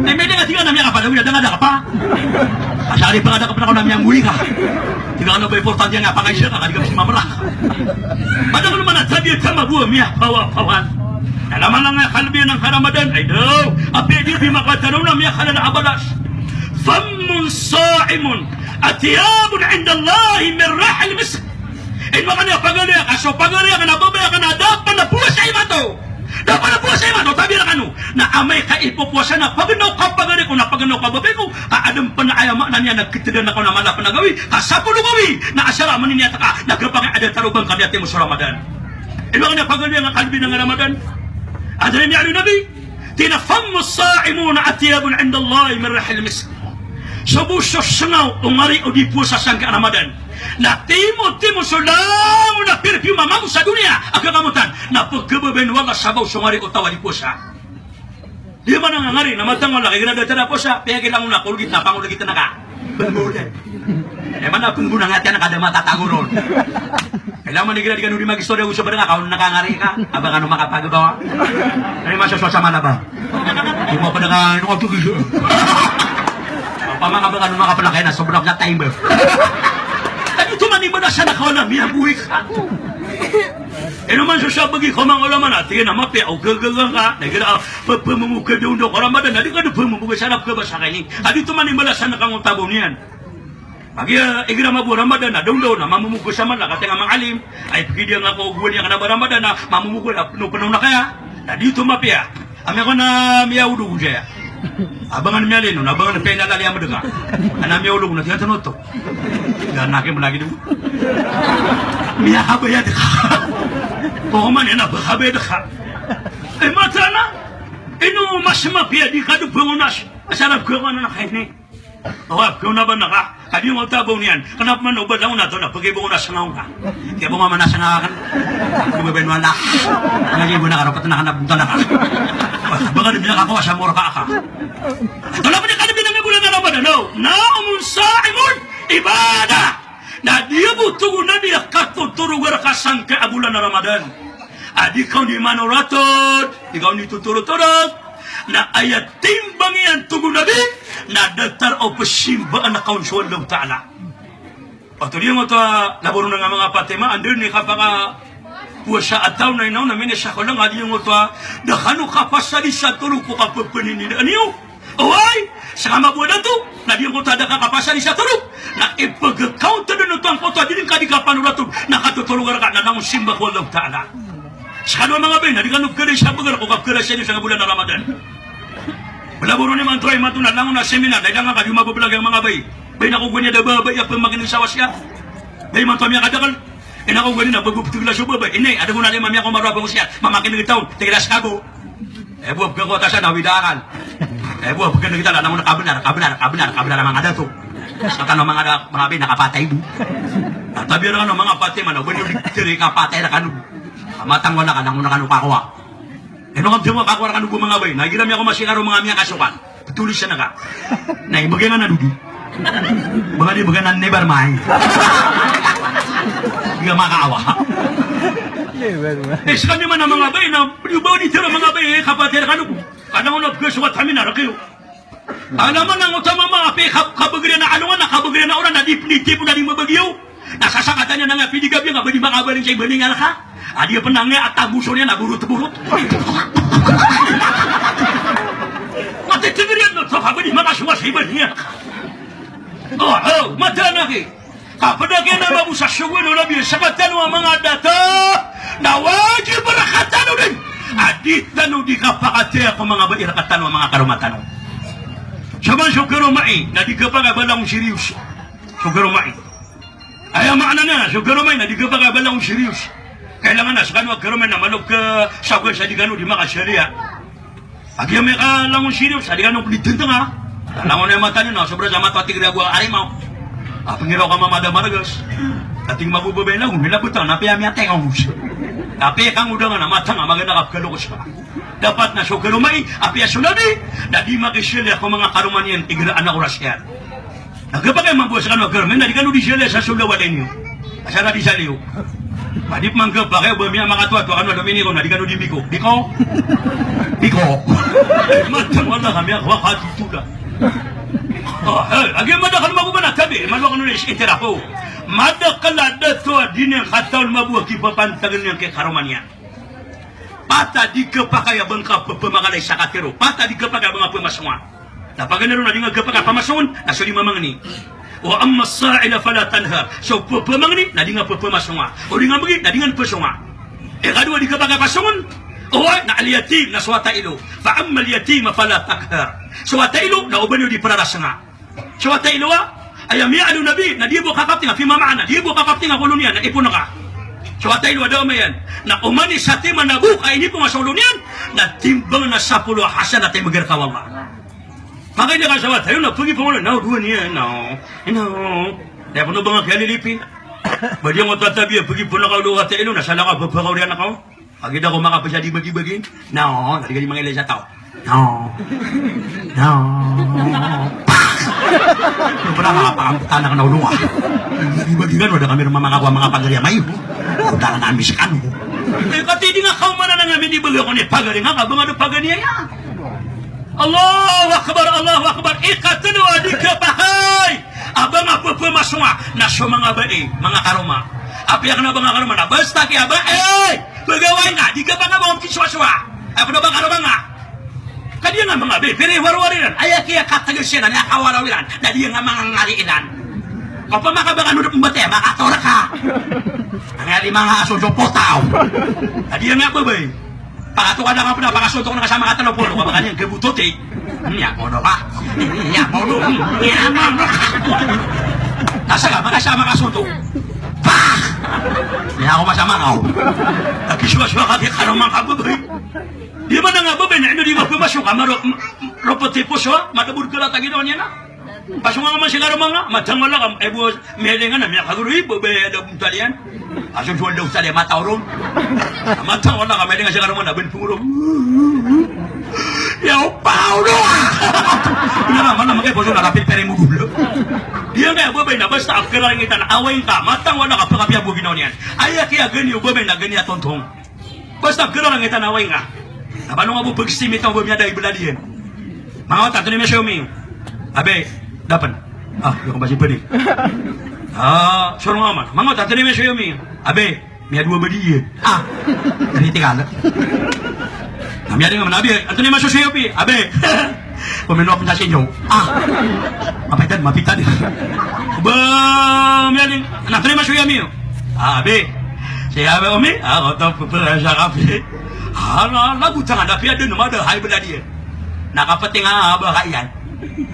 Na miyadakp na tig iyan a miyakapalagoy, na da nga dakp a. Asar i pngadakp na ko na miyanggoy ka. Tig iyan a ba importante nga pakaisa ka, ka di ka pzamamrak. Madakl man a tabiya tama bo a miyapawapawan. Na lama lang a kalbi a ngka Ramadan, ay daw. Apiya di, di makataro na miyakalala a balas. Fammun sa'imun atyabun indallahi min rihil misk. Ino maana niyan a pagari akn, so pagari akn a babay akn a da pn a powasa imanto. Da pn a powasa imanto, tabiya rkano. Na amay ka ipopowasa na pagnaw ka pagari ko na pagnaw ka babay ko, ka adn pn a aya maana niyan na ktdan ako na mala pn a gawii, ka sapolo gawii, na asar a maniniyat ka, na gpangay a datar o ba ngka diyatimo so Ramadan. Ino maana niyan a pagari akn a kalbi a ngka Ramadan. Antaa i miyaaloy o Nabi? Tig iyan a, fammu sa'imin atyabun indallahi min rihil misk. So bo so sngaw o ngari o di powasa sangkai a Ramadan na timotimo so langon a perfume a mamo sa doniya a kakamotan na pkhababayaan o Allah sa baw so ngari o taw a di powasa. Di man a ngari na matang o Allah ka igira da tano powasa, piyaki langon a kolgit na pangolgit na ka. Pnggolan. Di man a pnggolan a ngati anan ka da matatago ron. Laman igira di kano di mag-istorya o sabad nga, kaon na ka ngari ka. Aba kano makapagabawa. Ay, masosowa sa malaba. Di mo pa na ka, ino ka tugis. Pamaka ba kano makapalakay na, sobra ka sa time ba. Tadi to man iba na sana kaon na, miyabuhi ka. Ino man so sabagi ko manga ulama na, tig iyan a mapiya o gagaga ka, na igira, ah, pe-, pememukha daw daw ko Ramadan, na di ka daw pememukha sa harap ka ba sa kani. Tadi to man iba na sana kangotabo niyan. Agi, ah, igira mabo Ramadan na daw daw na mamumugos a mala, katii nga manga alim, ay pegidi nga ko gowani a kena ba Ramadan na mamumugos a peno-peno na kaya. Na di oto mapiya. Ami ako na miyaolog saya. Abangan miyalino, na abangan pena lali a medeka. Ana miyaolog na tiyan tenoto. Yan na ki melagi do. Miyakabayad ka. Ko man ina bakabayad ka. Eh, mata na. Ino mas mapiya di ka do pengonas. Asarap ko na na kaini. Owa, kena ba na ka, ka di ngoto a baw niyan. Kena ba man o ba langon ato na pegibongon a sengaw ka. Kiyabongon a sengaw ka. Kena ba na ka. Kena ba na ka. Ba ka di miyakakowa sa morka ka. Tolak niyan ka di binangga bulan a Ramadan, no? Nawmun sa'imun ibadah. Na di bo, tig o Nabi, a katotorog rka sangkai a bulan a Ramadan a di ka on di manoratod, di ka on di totorotorog, na aya timbang iyan, tig o Nabi, na datar o pesimbaan ka on so Allahu Ta'ala. Oto di ngoto a laboron a manga Fatima, anda ini kapakapowasa a taw na inaw na minisakol nga di ngoto a da kano kapasadi sa toro ko kapepeninidaan iyo. Oway, seka mabo a dato, na di ngoto a da ka kapasadi sa toro. Na ipegekaw teden oto angkoto a di ngka di kapanoratod, na katotorog rka na langon simba ko Allahu Ta'ala. Seka dowa manga bai, na di kano pekada sa beger ko kapekada sa ini sa bulan a Ramadan. Belaboron imanto a imanto na langon a seminar, na ilang ka di mabebelag a manga bai. Bai na ko gowani a da ba, bai a pemakin sa wasiya. Bai imanto a miyakadakel. Ina ko gowani na bago petegela so babay. Ini, ada gona lima miyakomaro a bangosiyat. Mamakin kita on, tegela sekago. Eh, bo a pegkakota sa na wida akal. Eh, bo a pegkakota na langon kabenar, kabenar, kabenar, kabenar a manga dato. Seka tano manga da, manga bai na kapatay bo. Na tabiya rkano manga Fatima na, o ba niyo di tiri kapatay rkano. Matang wala ka, langon rkano kakowa. Ino ka btimo kakowa rkano bo manga bai. Na igira miyakomasikaro manga miyakasokan. Petolis na ka. Na ibegay nga na dodi. Baka di baka na nebar mai. Di ka makaawa. Nebar mai. Eh, seka di man a manga bai na, di ba di tero manga bai, eh, kapatay rkano bo. Kadang ona bega so katamin a rek iyo. Ana man a ngoto a mama, apiya ka-, kabegeri na alongan, na kabegeri na oran, na di, di tipo na di mabagi iyo. Na sasakatan iyan a nga pidi gabi nga ba di makabaling sa ibaling a reka. A di a penang iyan a tagoso niyan a borot-borot. Matitibir iyan oto ka ba di makasowa sa ibaling a reka. Oh, oh, mata na ki. Kapeda kiyan a mabo sa sogoan o Nabi, seka tano a manga dato, na wajib reka tano den a di tano di kapakataya ko manga bai reka tano a manga karoma tano. Saman so karoma i, na di kapakay a ba langon serious. So karoma i. Aya maana niyan, so karoma i na di kapakay a ba langon serious. Kailangan a sekano a karoma i na malo ka sagoan sa di kano di makasariya. Agi amay ka langon serious, a di kano di tenteng a. Langon aya mata niyo na sobra sa mata, tig iyan a bo a arimaw. A pengiraw ka mamada margas. A tig mambo babay na, milabetan, apiya miyatay ka ngos. Apiya ka ngodangan a matang a magana ka pekaloks ka. Dapat na so karoma i, apiya so Nabi, na di makisaliya ko manga karoma niyan igira anak oras iyan. Na gepakay mambo a sekano a karoma i na di kano di saliya sa solawat a ini. Asar a di saliyo. Ba di pman gepakay o ba miyamakatoatoa kano a Dominiko na di kano di biko. Biko. Biko. Matang wala kami a kawakatotoda. Oh, eh, agi madakel mako ba na tabi, madakel kano na is-, itirapo. Madakel a dato a di niyan katawan mambo a kipapantagan iyan ki karoma niyan. Pata di kepakay a ba ngka pe-, pemakalay sa katero. Pata di kepakay a ba ngka pemasonga. Na paganay ron na di ngka kepakay a pamasongen, na so di mamangni. Wa amma as-sa'ila fala tanhar. So pe-, pemangni, na di ngka pe-, pemasonga. O di ngka mbegi, na di ngka pesonga. Ikadowa di kepakay a pasongen, oway, na al-yatim, na so wata ilo. Fa amma al-yatima fala taqhar. So wata ilo, na oba niyo di perarasenga. So wata ilo a, aya miyaaloy o Nabi, na di bo kakaptinga, fima ma'ana, di bo kakaptinga ko olo niyan, na ipon ka. So wata ilo a da a mayan, na oman i satiman a bo ka inipon ka so olo niyan, na timbang na sapolo a hasanat a imeger ka o Allah. Makaiza ka sa wata ilo na pegi pon ko olo, na o dowa niyan, na o, na o. Aya pon o ba nga kiyalilipi. Ba di ngoto a tabiya, pegi pon ka olo wata ilo, na salakaw, ba ba ka oriyan ka o. Agi da ko makapesa di bagi-bagi. Na o, na di ka di mangailay sa taw. Na o. Na o. Pak! Pernah manga pangangkutan aken a olowa. Di ba gigan, wada kami roo mamakakowa manga pagari a mayo. Odaran ami sekano. Eh, kati di nga kaomanan a ngamin di ba gakon i pagari nga ka ba nga do pagari aya. Allahu Akbar, Allahu Akbar. Ikatlo a di kapakay a ba nga pepemasonga na so manga bai, manga karoma. Apiya kena ba nga karoma na basta kiya ba, eh, pegawai nga, di ka ba nga ba om kisowasowa. Apiya kena ba karoma nga. Ka di nga manga bai, pira i warowar iran. Aya kiya kategas iyan, aya kawaraw iran. Na di nga manga ngari iran. Opama ka ba nga nodop mbete, makatorka. Ngari manga aso jopotaw. Na di nga babai. Pakatoka da nga pena, pakasontok na ka sa manga telo polo, ka ba ka niyan kebutoti. Niya mono ka. Niya mono. Niya mono ka. Nasa ka, maka sa manga sontok. Pak! Niya ako masama ka. Lagi suwa-suwa ka, di ka naman ka babai. Di man nga babai, na ino di mapemasok, ka maro, ropot i poso, madabod ka latag ino niya na. Pasonga ka man si karoma nga, matang wala ka, eh, buwas, miyalingan na, miyakaguro, eh, babai, ada buntalian. Aso suwal daw sa lima taon. Matang wala ka, miyalingan si karoma na, ben punguro. Ya, Paulo! Ina ka, mana makay poso na, kapit pere mo gulo. Di nga kaya babai na, basta, akira ringitan, away ka, matang wala ka, pakapiya bo ginawa niyan. Aya kiya gani o babai na gani a tontong. Basta kera lang itan a away nga. Na ba no nga bo pegsimita o ba miyada i belad iyan. Manga wata, antonaa i miyasowa iyo? Abe, dapen. Ah, iyo ko ba si pedi. Ah, sorong aman. Manga wata, antonaa i miyasowa iyo? Abe, miyadowa ba di iyan. Ah, kritikal. Na miyada nga man, abe, antonaa i miyasowa iyo, pi? Abe. Pemino a pentas inyo. Ah. Mapitan, mapitan. Ba, miyaling. Na, antonaa i masoya mi? Ah, bi. Siya ba, Omi? Ah, koto pepel sa kape. Ah, na, lagu tangan, tapi ada nama ada, hay belad iyan. Na, kapeting, ah, ba, kaiyan.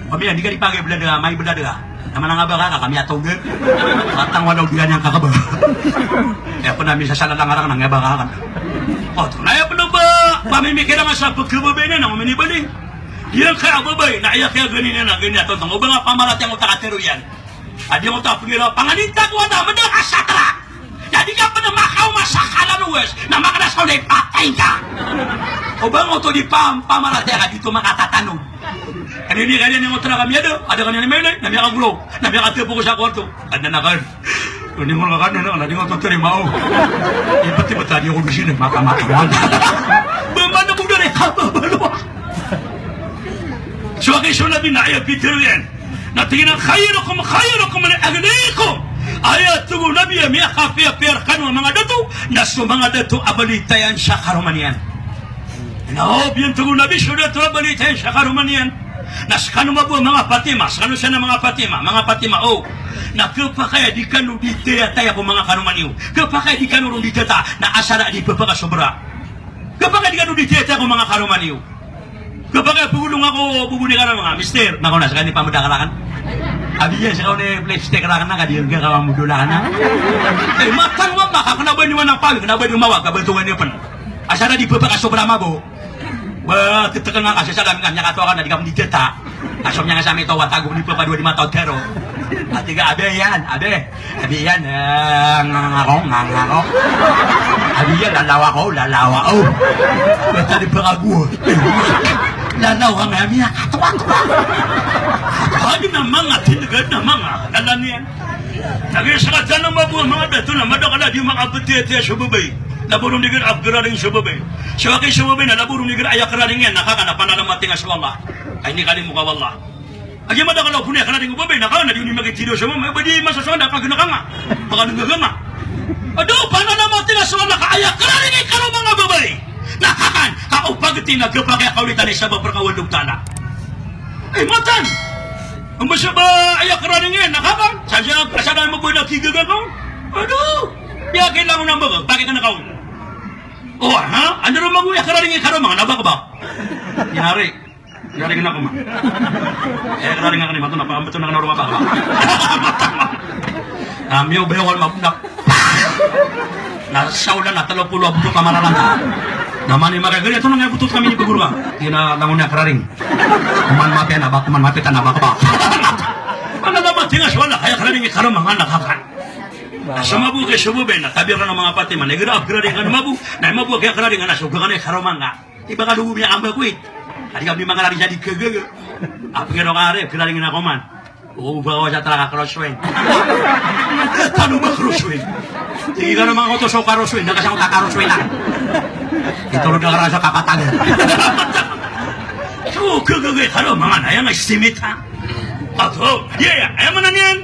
Omi, andi ka di pagay belad, ah, may belad, ah. Na manang a ba ka, kami a tawag. Matang wala o di ka niyan kakaba. Aya pena misasalalang arak na nga ba ka kan. Oto, na aya pena ba, pamimikir nga sa pekebebenen, na, Omi, ni bali. Di ran kaya babay, na aya kaya gani niyan na gani a tontong. O ba nga pamaratiyaya ngka o takatero iyan. A di ngka o tapengira, panganita ko wata, meda ka satra. Na di ka ped makaoma sa kalaluwas, na makena sa onday patay ka. O ba nga oto di pam-, pamaratiyaya ka di oto makatatanog. Kani di kaya niyan oto na kami ada, ada kami niyan mailay, na miyakaguro, na miyakatepok sa kwarto. Ada na kan. Ino ngka kan, na, na di ngka oto tarimaa. Ibat-ibat a di ako di sini, mata-mata mo. Ba mana mo dari ka ba, ba, ba. So, agi so Nabi na aya pitero iyan. Na tig iyan a, "Khairukum khairukum li ahlihi." Aya tig o Nabi a miyakapiyapiya rekano a manga dato, na so manga dato a balita iyan sa karoma niyan. Na o biyan tig o Nabi so dato a balita iyan sa karoma niyan. Na sekano mambo a manga Fatima, sekano siyan a manga Fatima, manga Fatima, o. Na kepakay a di kano di tiyataya ko manga karoma niyo. Kepakay a di kano ron di tiyata, na asar a di pepakasobra. Kepakay a di kano di tiyataya ko manga karoma niyo. Kepakay a pegolong ako, boboni ka raken, mister, na kaw na, sekano i pamedakal aken. Abi iyan, sekano i plastik raken na, ka di ka mamodol aken na. Eh, matang mambo, ka kena ba niyo anan pawi, kena ba niyo mawag, ka ba ito nga niyo pen. Asar a di pepakasobra mambo. Ba, tetekan nga ka, sesalamin ka, miyakatoa ka na, di ka mendideta. Aso miyanga sa mito, wata go, di pepadowa di mata o tero. Ati ka, abe iyan, abe. Abi iyan, eh, ngangako, ngangako. Abi iyan, lalaw ako, lalaw ako. Basta di pekago. Lalaw ang ami, ah, katoa, katoa. Abi na manga, tinegad na manga, lalan iyan. Lagid sa katan a mabo a manga dato na madakal a di makapetiyatiya so babay. Labo ron di gira a pekeraring so babay. So aki so babay na labo ron di gira aya keraring iyan, na kakan a panalamating a so Allah. Ay, inikalimo ka o Allah. Agi madakal a opon a aya keraring o babay, na kakan a di oni makithidaw so mama, ba di masosowa na kageneka nga. Baka nenggaga nga. Ado, panalamating a so Allah ka aya keraring i karoma nga babay. Na kakan, ka o pageti na kepakay a kaolitan i sabap reka o Allahu Ta'ala. Eh, matan. Ang basa ba aya keraring iyan, na kakan. Sa siya, sa daan mo ba na kigaga ka? Ado. Ya, kailangan na ba? Bakit ka na kaon? O, ha? Anda ron mago aya keraring i karoma nga na ba ka ba? Inari. Keraring ako man. Eh, keraring ako ni mato na, pakambeto na kena roma ba. Ami o bayo ko mabudak. Na saolan na telo polo a botot a mararanta. Na mani makagari, ato na nga botot kami ni pegoro ka. Di na langon a keraring. Oman mapiya na ba, oman mapiya na ba ka ba. Mana na matingas wala, aya keraring i karoma nga na kakan. Na so mabo ki so babay na, tabi ka na manga Fatima, na igira a keraring ka na mabo, na mabo ki a keraring ka na so gaga na i karoma nga. Iba ka dogo miyakambakoi. Adi kami mangararing sa di kagaga. A pingiro ka ari, kiraringin ako man. O ba ko sa tara ka crosswind. Tano ba crosswind? Tig iyan a manga oto so crosswind, na ka sa oto crosswind na. Ito ron na karasa kapatag. So, gagagay ka ron, manga na, aya nga estimate, ha? Ato, iya, iya, aya maana niyan.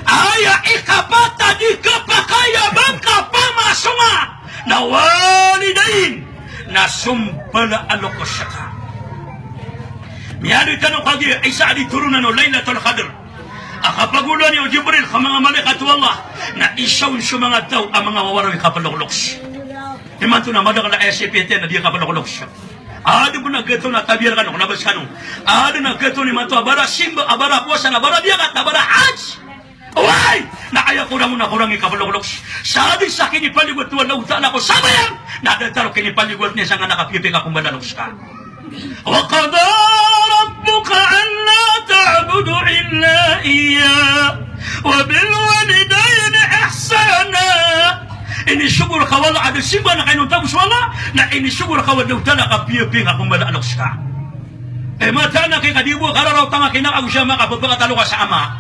Aya ikapat a di kapakay a ba ngka pamasonga na walidayn na sombala a loks ka. Miyaaloy tano kagiya isa a di toronan o Laylatul Qadr a kapagolowan iyan o Jibril ka manga malaikat o Allah, na isa on so manga taw a manga wawaraw i kapalokloks. Imanto na madakl a S P T na di kapalokloks. Adn a gioto na tabiya rkano, kna a ba skano. Adn a gioto imanto a bara simba, a bara powasa, a bara miyakat, a bara hajj. Oway! Na aya korang on na korang i kapalokloks. Sa dn sa kinipaligot o Allahu Ta'ala ko sambayang, na datar o kinipaligot iyan sangkanan a kapiyapiya ka kombala a loks ka. Wa qada rabbuka alla ta'budu illa iyyah wa bil walidayni ihsana. Inisogo rka o Allah a da simba na kainonta bo so Allah, na inisogo rka o Allahu Ta'ala a kapiyapiya ka kombala a loks ka. Eh, mataan a kay ka di bo kararaw tanga kina ago siyama ka, pphakatalo ka sa ama,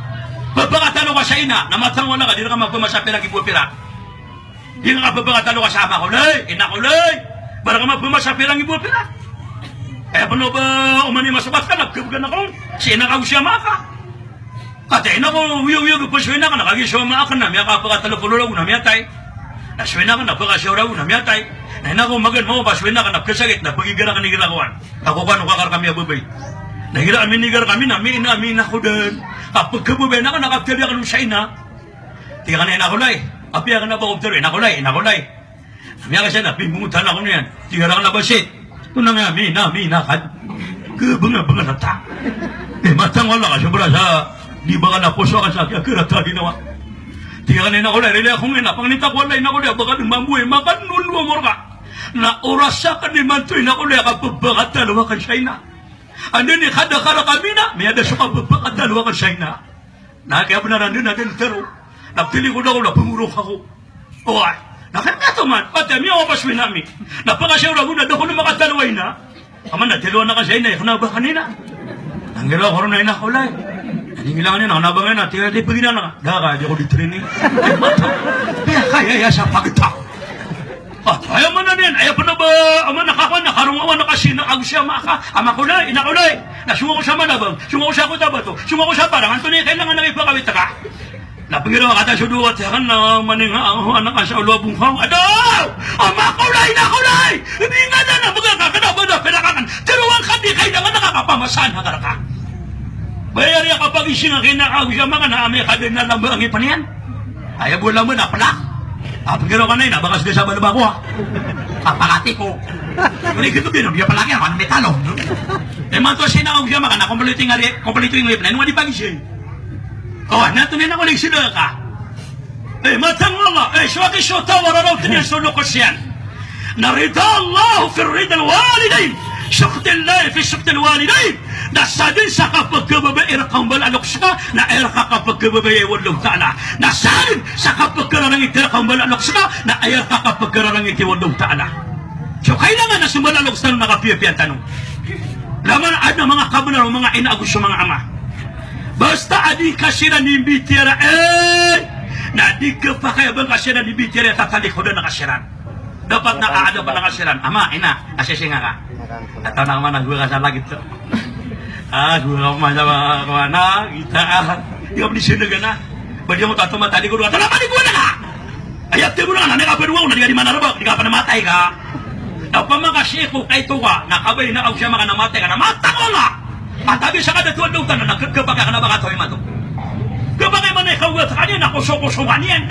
pphakatalo ka sa ina, na mataan o Allah ka di rka maphamasa pirang ibo a pirak. Di rka pphakatalo ka sa ama ko lay, ina ko lay, ba rka maphamasa pirang ibo a pirak. Eh, pn o ba oman i masokat ka na pkhabgan ako si ina ka ago siyama ka. Kata ina ko, wiyo, wiyo, ko so ina ka na kagiya so ama akn na miyakapakatlo polo ragon na miyatay. Na so ina ka na pakasaw ragon na miyatay. Na ina ko, magaan mako ba so ina ka na pkasakit na pagiga rakn igira kowan. Ako kowan o kakar kami a babay. Na igira ami nigar kami na mi ina, mi ina ko dn. Ka pkhababay na ka na kaptali akn sa ina. Tig iyan a ina ko lay. Apiya ka na ba ko ptali, ina ko lay, ina ko lay. Miyakasana, pimbongotan ako niyan. Tig iyan a kna ba sii. Tonaa nga, mina, mina, kad. Khabngabngan ta. Eh, mataan o Allah ka, sobra sa di ba ka na poso ka sa kiyakarata ginawa. Tig iyan a ina ko lay, rilai ako ngka ina, pangnin ta ko Allah, ina ko lay, ba ka dn mambo i makan o lowa mo rka. Na oras akn imanto, ina ko lay, a kapphakatalo akn sa ina. Anda i kadakar ka mina, miyada so kapphakatalo akn sa ina. Na kiyabnar a dn a dn tero. Na ptili ko da ko na pngorok ako. Oway. Na kaya ka toman, pati ami a wapas wina mi. Na pakasaw ragon na da ko na makatalo a ina. Aman na telo anak a sa ina, ikna ba ka nina. Nanggila ko ron a ina ko lay. Nanggila ka nina, kna ba nga ina, tira di pagina na. Da ka, di ko di training. Iya, kaya iya sa pagta. Ah, aya maana niyan, aya pn o ba, a maana ka, ka na karongowan ka si ina ago si ama ka, ama ko lay, ina ko lay. Na song ako sa Manabang, song ako sa Cotabato, song ako sa Parang, antonaa i kailangan a ipakawit ka? Na pngiraw ka ta so dowa tiyakan na maninga, ah, anak ka sa olo a bongkaw. Adaw! Ama ko lay, ina ko lay! Di nga da na bga ka kna ba da pira ka kan. Tero angka di kailangan a kapamasan ka rka. Bayar iya kapagising a kina ago si ama ka na amay ka dn na lamba angipn iyan. Aya bo lamba na plak. A pgiraw ka na ina, bakas da sa balba ko, ah. Kapakati ko. Uli kito bino, biya plak iyan, ano metalo. Eh, manto si ina ago si ama ka na kompleto i ngari, kompleto i ngari, na ino nga di pagising. O, na to na ina ko lay sida ka. Eh, mataan o Allah, eh, so aki so taw a raraw tn iyan so loks iyan. Na rida Allah fi rida al-walidayn, sukhti Allah fi sukhti al-walidayn. Na sadn sa kapkhababaya i rka o mbala a loks ka, na aya rka kapkhababaya i Allahu Ta'ala. Na sadn sa kapkhararangiti rka o mbala a loks ka, na aya rka kapkhararangiti i Allahu Ta'ala. So kailangan a so mbala a loks tano na kapiyapiya tano. Laman adn a manga kabnar o manga ina ago so manga ama. Basta a di ka siran imbitiyarai, eh, na di khapakay a ba ngka siran imbitiyarai a tatalikodan ka siran. Dapat na aadapan ka siran. Ama, ina, asising ka. Ataw na ka man a gowani ka sa lagid to. Ah, gowani ka man sa, ah, gowani ka, kita, ah. Di ka pn di sindagan, ah. Ba di ka mo tato matalikod ka. Taw na panigowan ka. Aya tig o Allah na, na di ka pn waw, na di ka di manarba, di ka pn matay ka. Na opama ka sii ko kaito ka, na kabaya na ago si ama ka na matay ka, na mataan o Allah. Antaa bisa ka da to a doktor na, na khapakay ka na ba ka taw imanto. Khapakay man i kawat ka niyan na kosokoso ka niyan.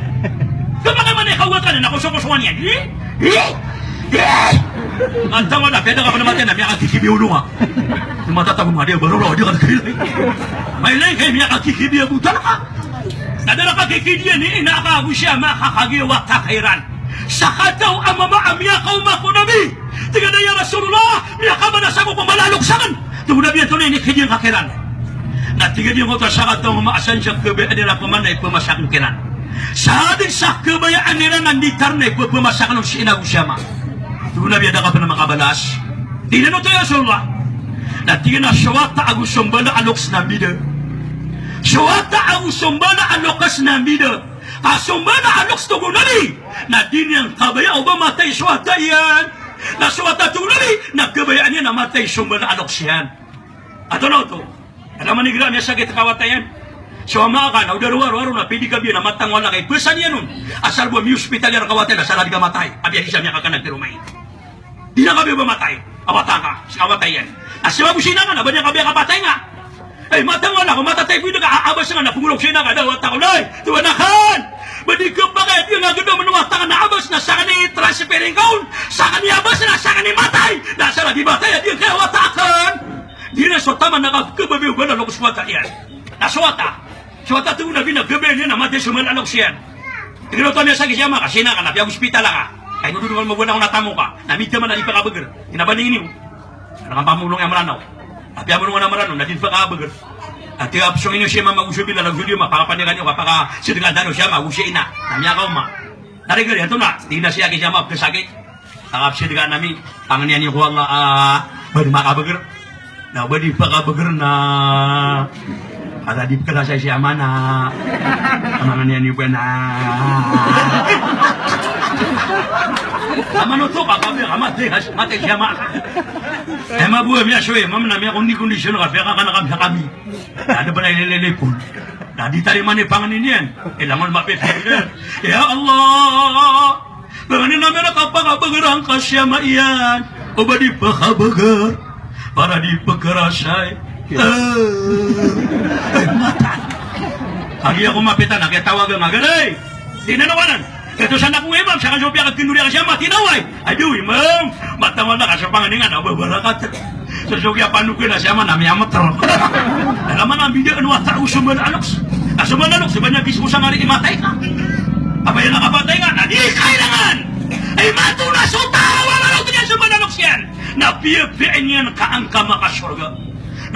Khapakay man i kawat ka niyan na kosokoso ka niyan. Hi? Hi? Hi? Mataan o Allah, pd a ka pn matay na miyakakikibi olo nga. Matatago nga di a baroro, di ka khailay. Mailay ka i miyakakikibi a botal ka. Na da rka kikidiyan i ina ka ago si ama ka kagiya wata ka iran. Sakataw a mama a miyakaoma ko Nabi. Tig iyan a, "Ya Rasulullah, miyakabalas ako ko mbala a loks akn." Tig o Nabi, "Antonaa i inikidiyan ka kiran?" Na tig iyan a, "Oto a sakataw a mama a san sa khabayaan iran ko mama na iphamasa akn kiran. Sadn sa khabayaan iran a nditar na iphamasa akn on si ina ago si ama." Tig o Nabi a, "Da ka pn makabalas." Tig iyan a, "Oto ya Rasulullah." Na tig iyan a so wata ago so mbala a loks na mbida. So wata ago so mbala a loks na mbida. Ka so mbala a loks, tig o Nabi, na di niyan kabaya o ba matay so wata iyan. Na so wata, tig o Nabi, na kabayaan iyan a matay so mbala a loks iyan. Antonaa oto? Adn a manigra a miyasakit ka wata iyan. So ama ka na o da rowar-rowar on a pidi ka biya na matang wala ka i pesan iyan on. Asal bo a miyospital iyan ka wata iyan, asal a di ka matay. Apiya di sa miyakakan a tiro mai. Di na ka biya ba matay a wata ka, sa wata iyan. Na siya ba bo sina ka na ba niyan ka biya kapatay nga. Ay, matang wala ka, matatay ko ida ka, a, abas nga na pengolok sina ka, da wata ko, lay, tuwa na kan. Ba di ka pakay, di na geda mano wata ka na abas na sakn i transferring ka on, sakn i abas na sakn i matay. Na asal a di matay a di ka wata kan. Di na so taman na kakebabi o ba na loks ko wata iyan. Na so wata. So wata, tig o Nabi, na kabayaan iyan a matay so mbala a loks iyan. Tig iyan oto a miyasakit si ama ka, sina ka, na piya-hospital ka. Ay, no, dodo ka, mabana ko na tamo ka. Na mita man a di pakabeger. Ina ba ni ini o. Ana ka pamolong iyan Meranaw. Na piyamolong iyan a Meranaw, na di pakabeger. Na tig a pesong ini o si ama, mago so bila, lago so di ama, pakapanikan iyo ka, pakasedkaan tano si ama, ago si ina. Na miyakaoma. Na riga riyan oto na, tig iyan a siyaki si ama, pesakit. Pakapesedkaan ami, pangnian iyo ko Allah a ba di makabeger. Na o ba di pakabeger na, kata di pekerasay si ama na pangnian iyo ba na. Ama no to ka, kami, ama, di, matay si ama. Aya mabuwa miyasoy, mamna miyakondi-kondisyon ka, piyakakan ka kami. Na da ba na ilelelipon. Na di tarimaan i pangni niyan. Ilangon mapipikir. Ya Allah. Bangani na miyakapakabeger angka si ama iyan. O ba di pakabeger. Para di pekerasay. Ya. Eh. Eh, mata. Kagiya ko mapitan, na kiyatawagan nga, "Garay!" Di na nawanan. Katosan ako nga imam, saka so piyakakindori ka si ama, tinawag. Aduh, imam, matang wala ka so pangni nga, na babarakat. So, so kiyapanoki na si ama na miyamatro. Dalaman a mbida o wata o so mbala a loks. Ka so mbala a loks, so ba niyan kisokosan ari i matay ka. Kabaya na kapatay ka, na di kailangan. Ay, mato na so taw a maraot iyan so mbala a loks iyan. Na piyapiya niyan ka angka makasorga.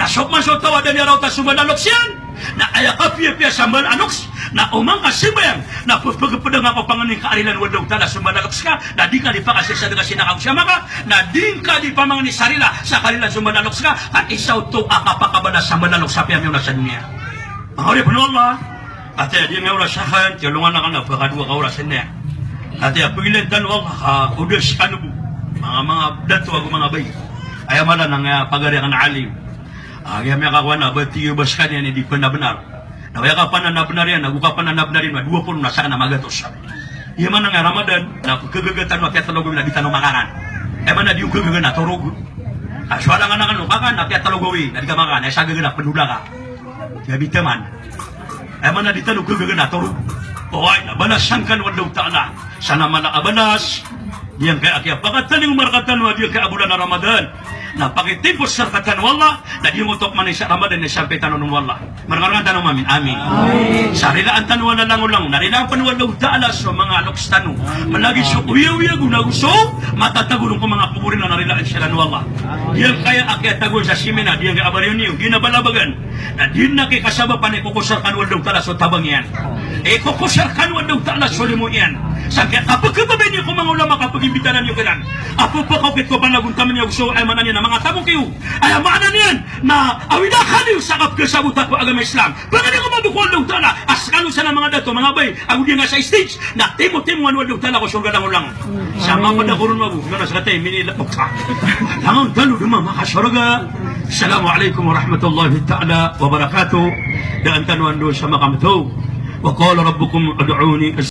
Na so man so taw a da niyan raota so mbala a loks iyan. Na aya kapiyapiya sa mbala a loks, na oman ka sembayang, na pepegepedang ako pangni ka a rilaan o Allahu Ta'ala so mbala a loks ka, na di ka di pakasesad ka sina ka ago si ama ka, na di ngka di pamangni sa rila sa karilaan so mbala a loks ka, ka isa oto a kapakabalas sa mbala a loks a piya miyaona sa doniya. Manga oripn o Allah, katii a di miyaona sa kan, tiyolongan akn a pakadowa ka oras niyan. Katii a pegilan tano o Allah, ka odas kano bo, manga, manga dato ago manga bai. Aya mala na nga pagari akn a alim. Ah, giya miyakakowa na ba tiyo ba sekaniyan i di pn a bnar. Na aya kapanan a bnar iyan, ago kapanan a bnar iyan, na dowa polo na sakn a magatos. Aya maana nga Ramadan, na kagaga tano a kiyatlo gawii na di tano makakan. Aya maana di o kagaga na torog. Ah, so alangan akn o kakan a kiyatlo gawii na di ka makakan, aya sa gaga na pndola ka. Giya bitaman. Aya maana di tano kagaga na torog. Oway, na balasan kano o Allahu Ta'ala sa na mala a balas. Giyangkaya a kiyapakatalingoma rkatano a giyangkaya a bolan a Ramadan. Na pakitipos rkatano o Allah, na di ngoto pman i sa Ramadan i sampay tano o Allah. Marnga rkatano mamin. Amin. Amin. Sa rilaan tano a langolangon, na rilaan pn o Allahu Ta'ala so manga loks tano. Mlagid so oyagoyag on ago so matatago ron ko manga kobor iran na rilaan siran o Allah. Giyangkaya a kiyatagoan sa simina, giyangkaya a bariyo niyo, gina balabagan. Na di na kikasabapan i kokos rkano o Allahu Ta'ala so tabang iyan. I kokos rkano o Allahu Ta'ala so limo iyan. Sangkaya kapkhababaya niyo ko manga ulama, kapgimbitaran iyo kiran a pphakaokit ko panagontaman iyo ago so, aya maana niyan na manga tamok iyo. Aya maana niyan na awida kano sa kapkhasabota ko agama Islam. Pangni ko mambo ko Allahu Ta'ala a skano sa na manga dato, manga bai, ago giyangkaya sa stage, na timotimoan o Allahu Ta'ala ko sorga langolangon. Sa mapd ako ron mambo, na sa katay minila okta. Langon tano dn makasorga. Assalamu alaikum warahmatullahi ta'ala wabarakatuh. Daan tano ando sa makamto. Wa qala rabbukum ud'uni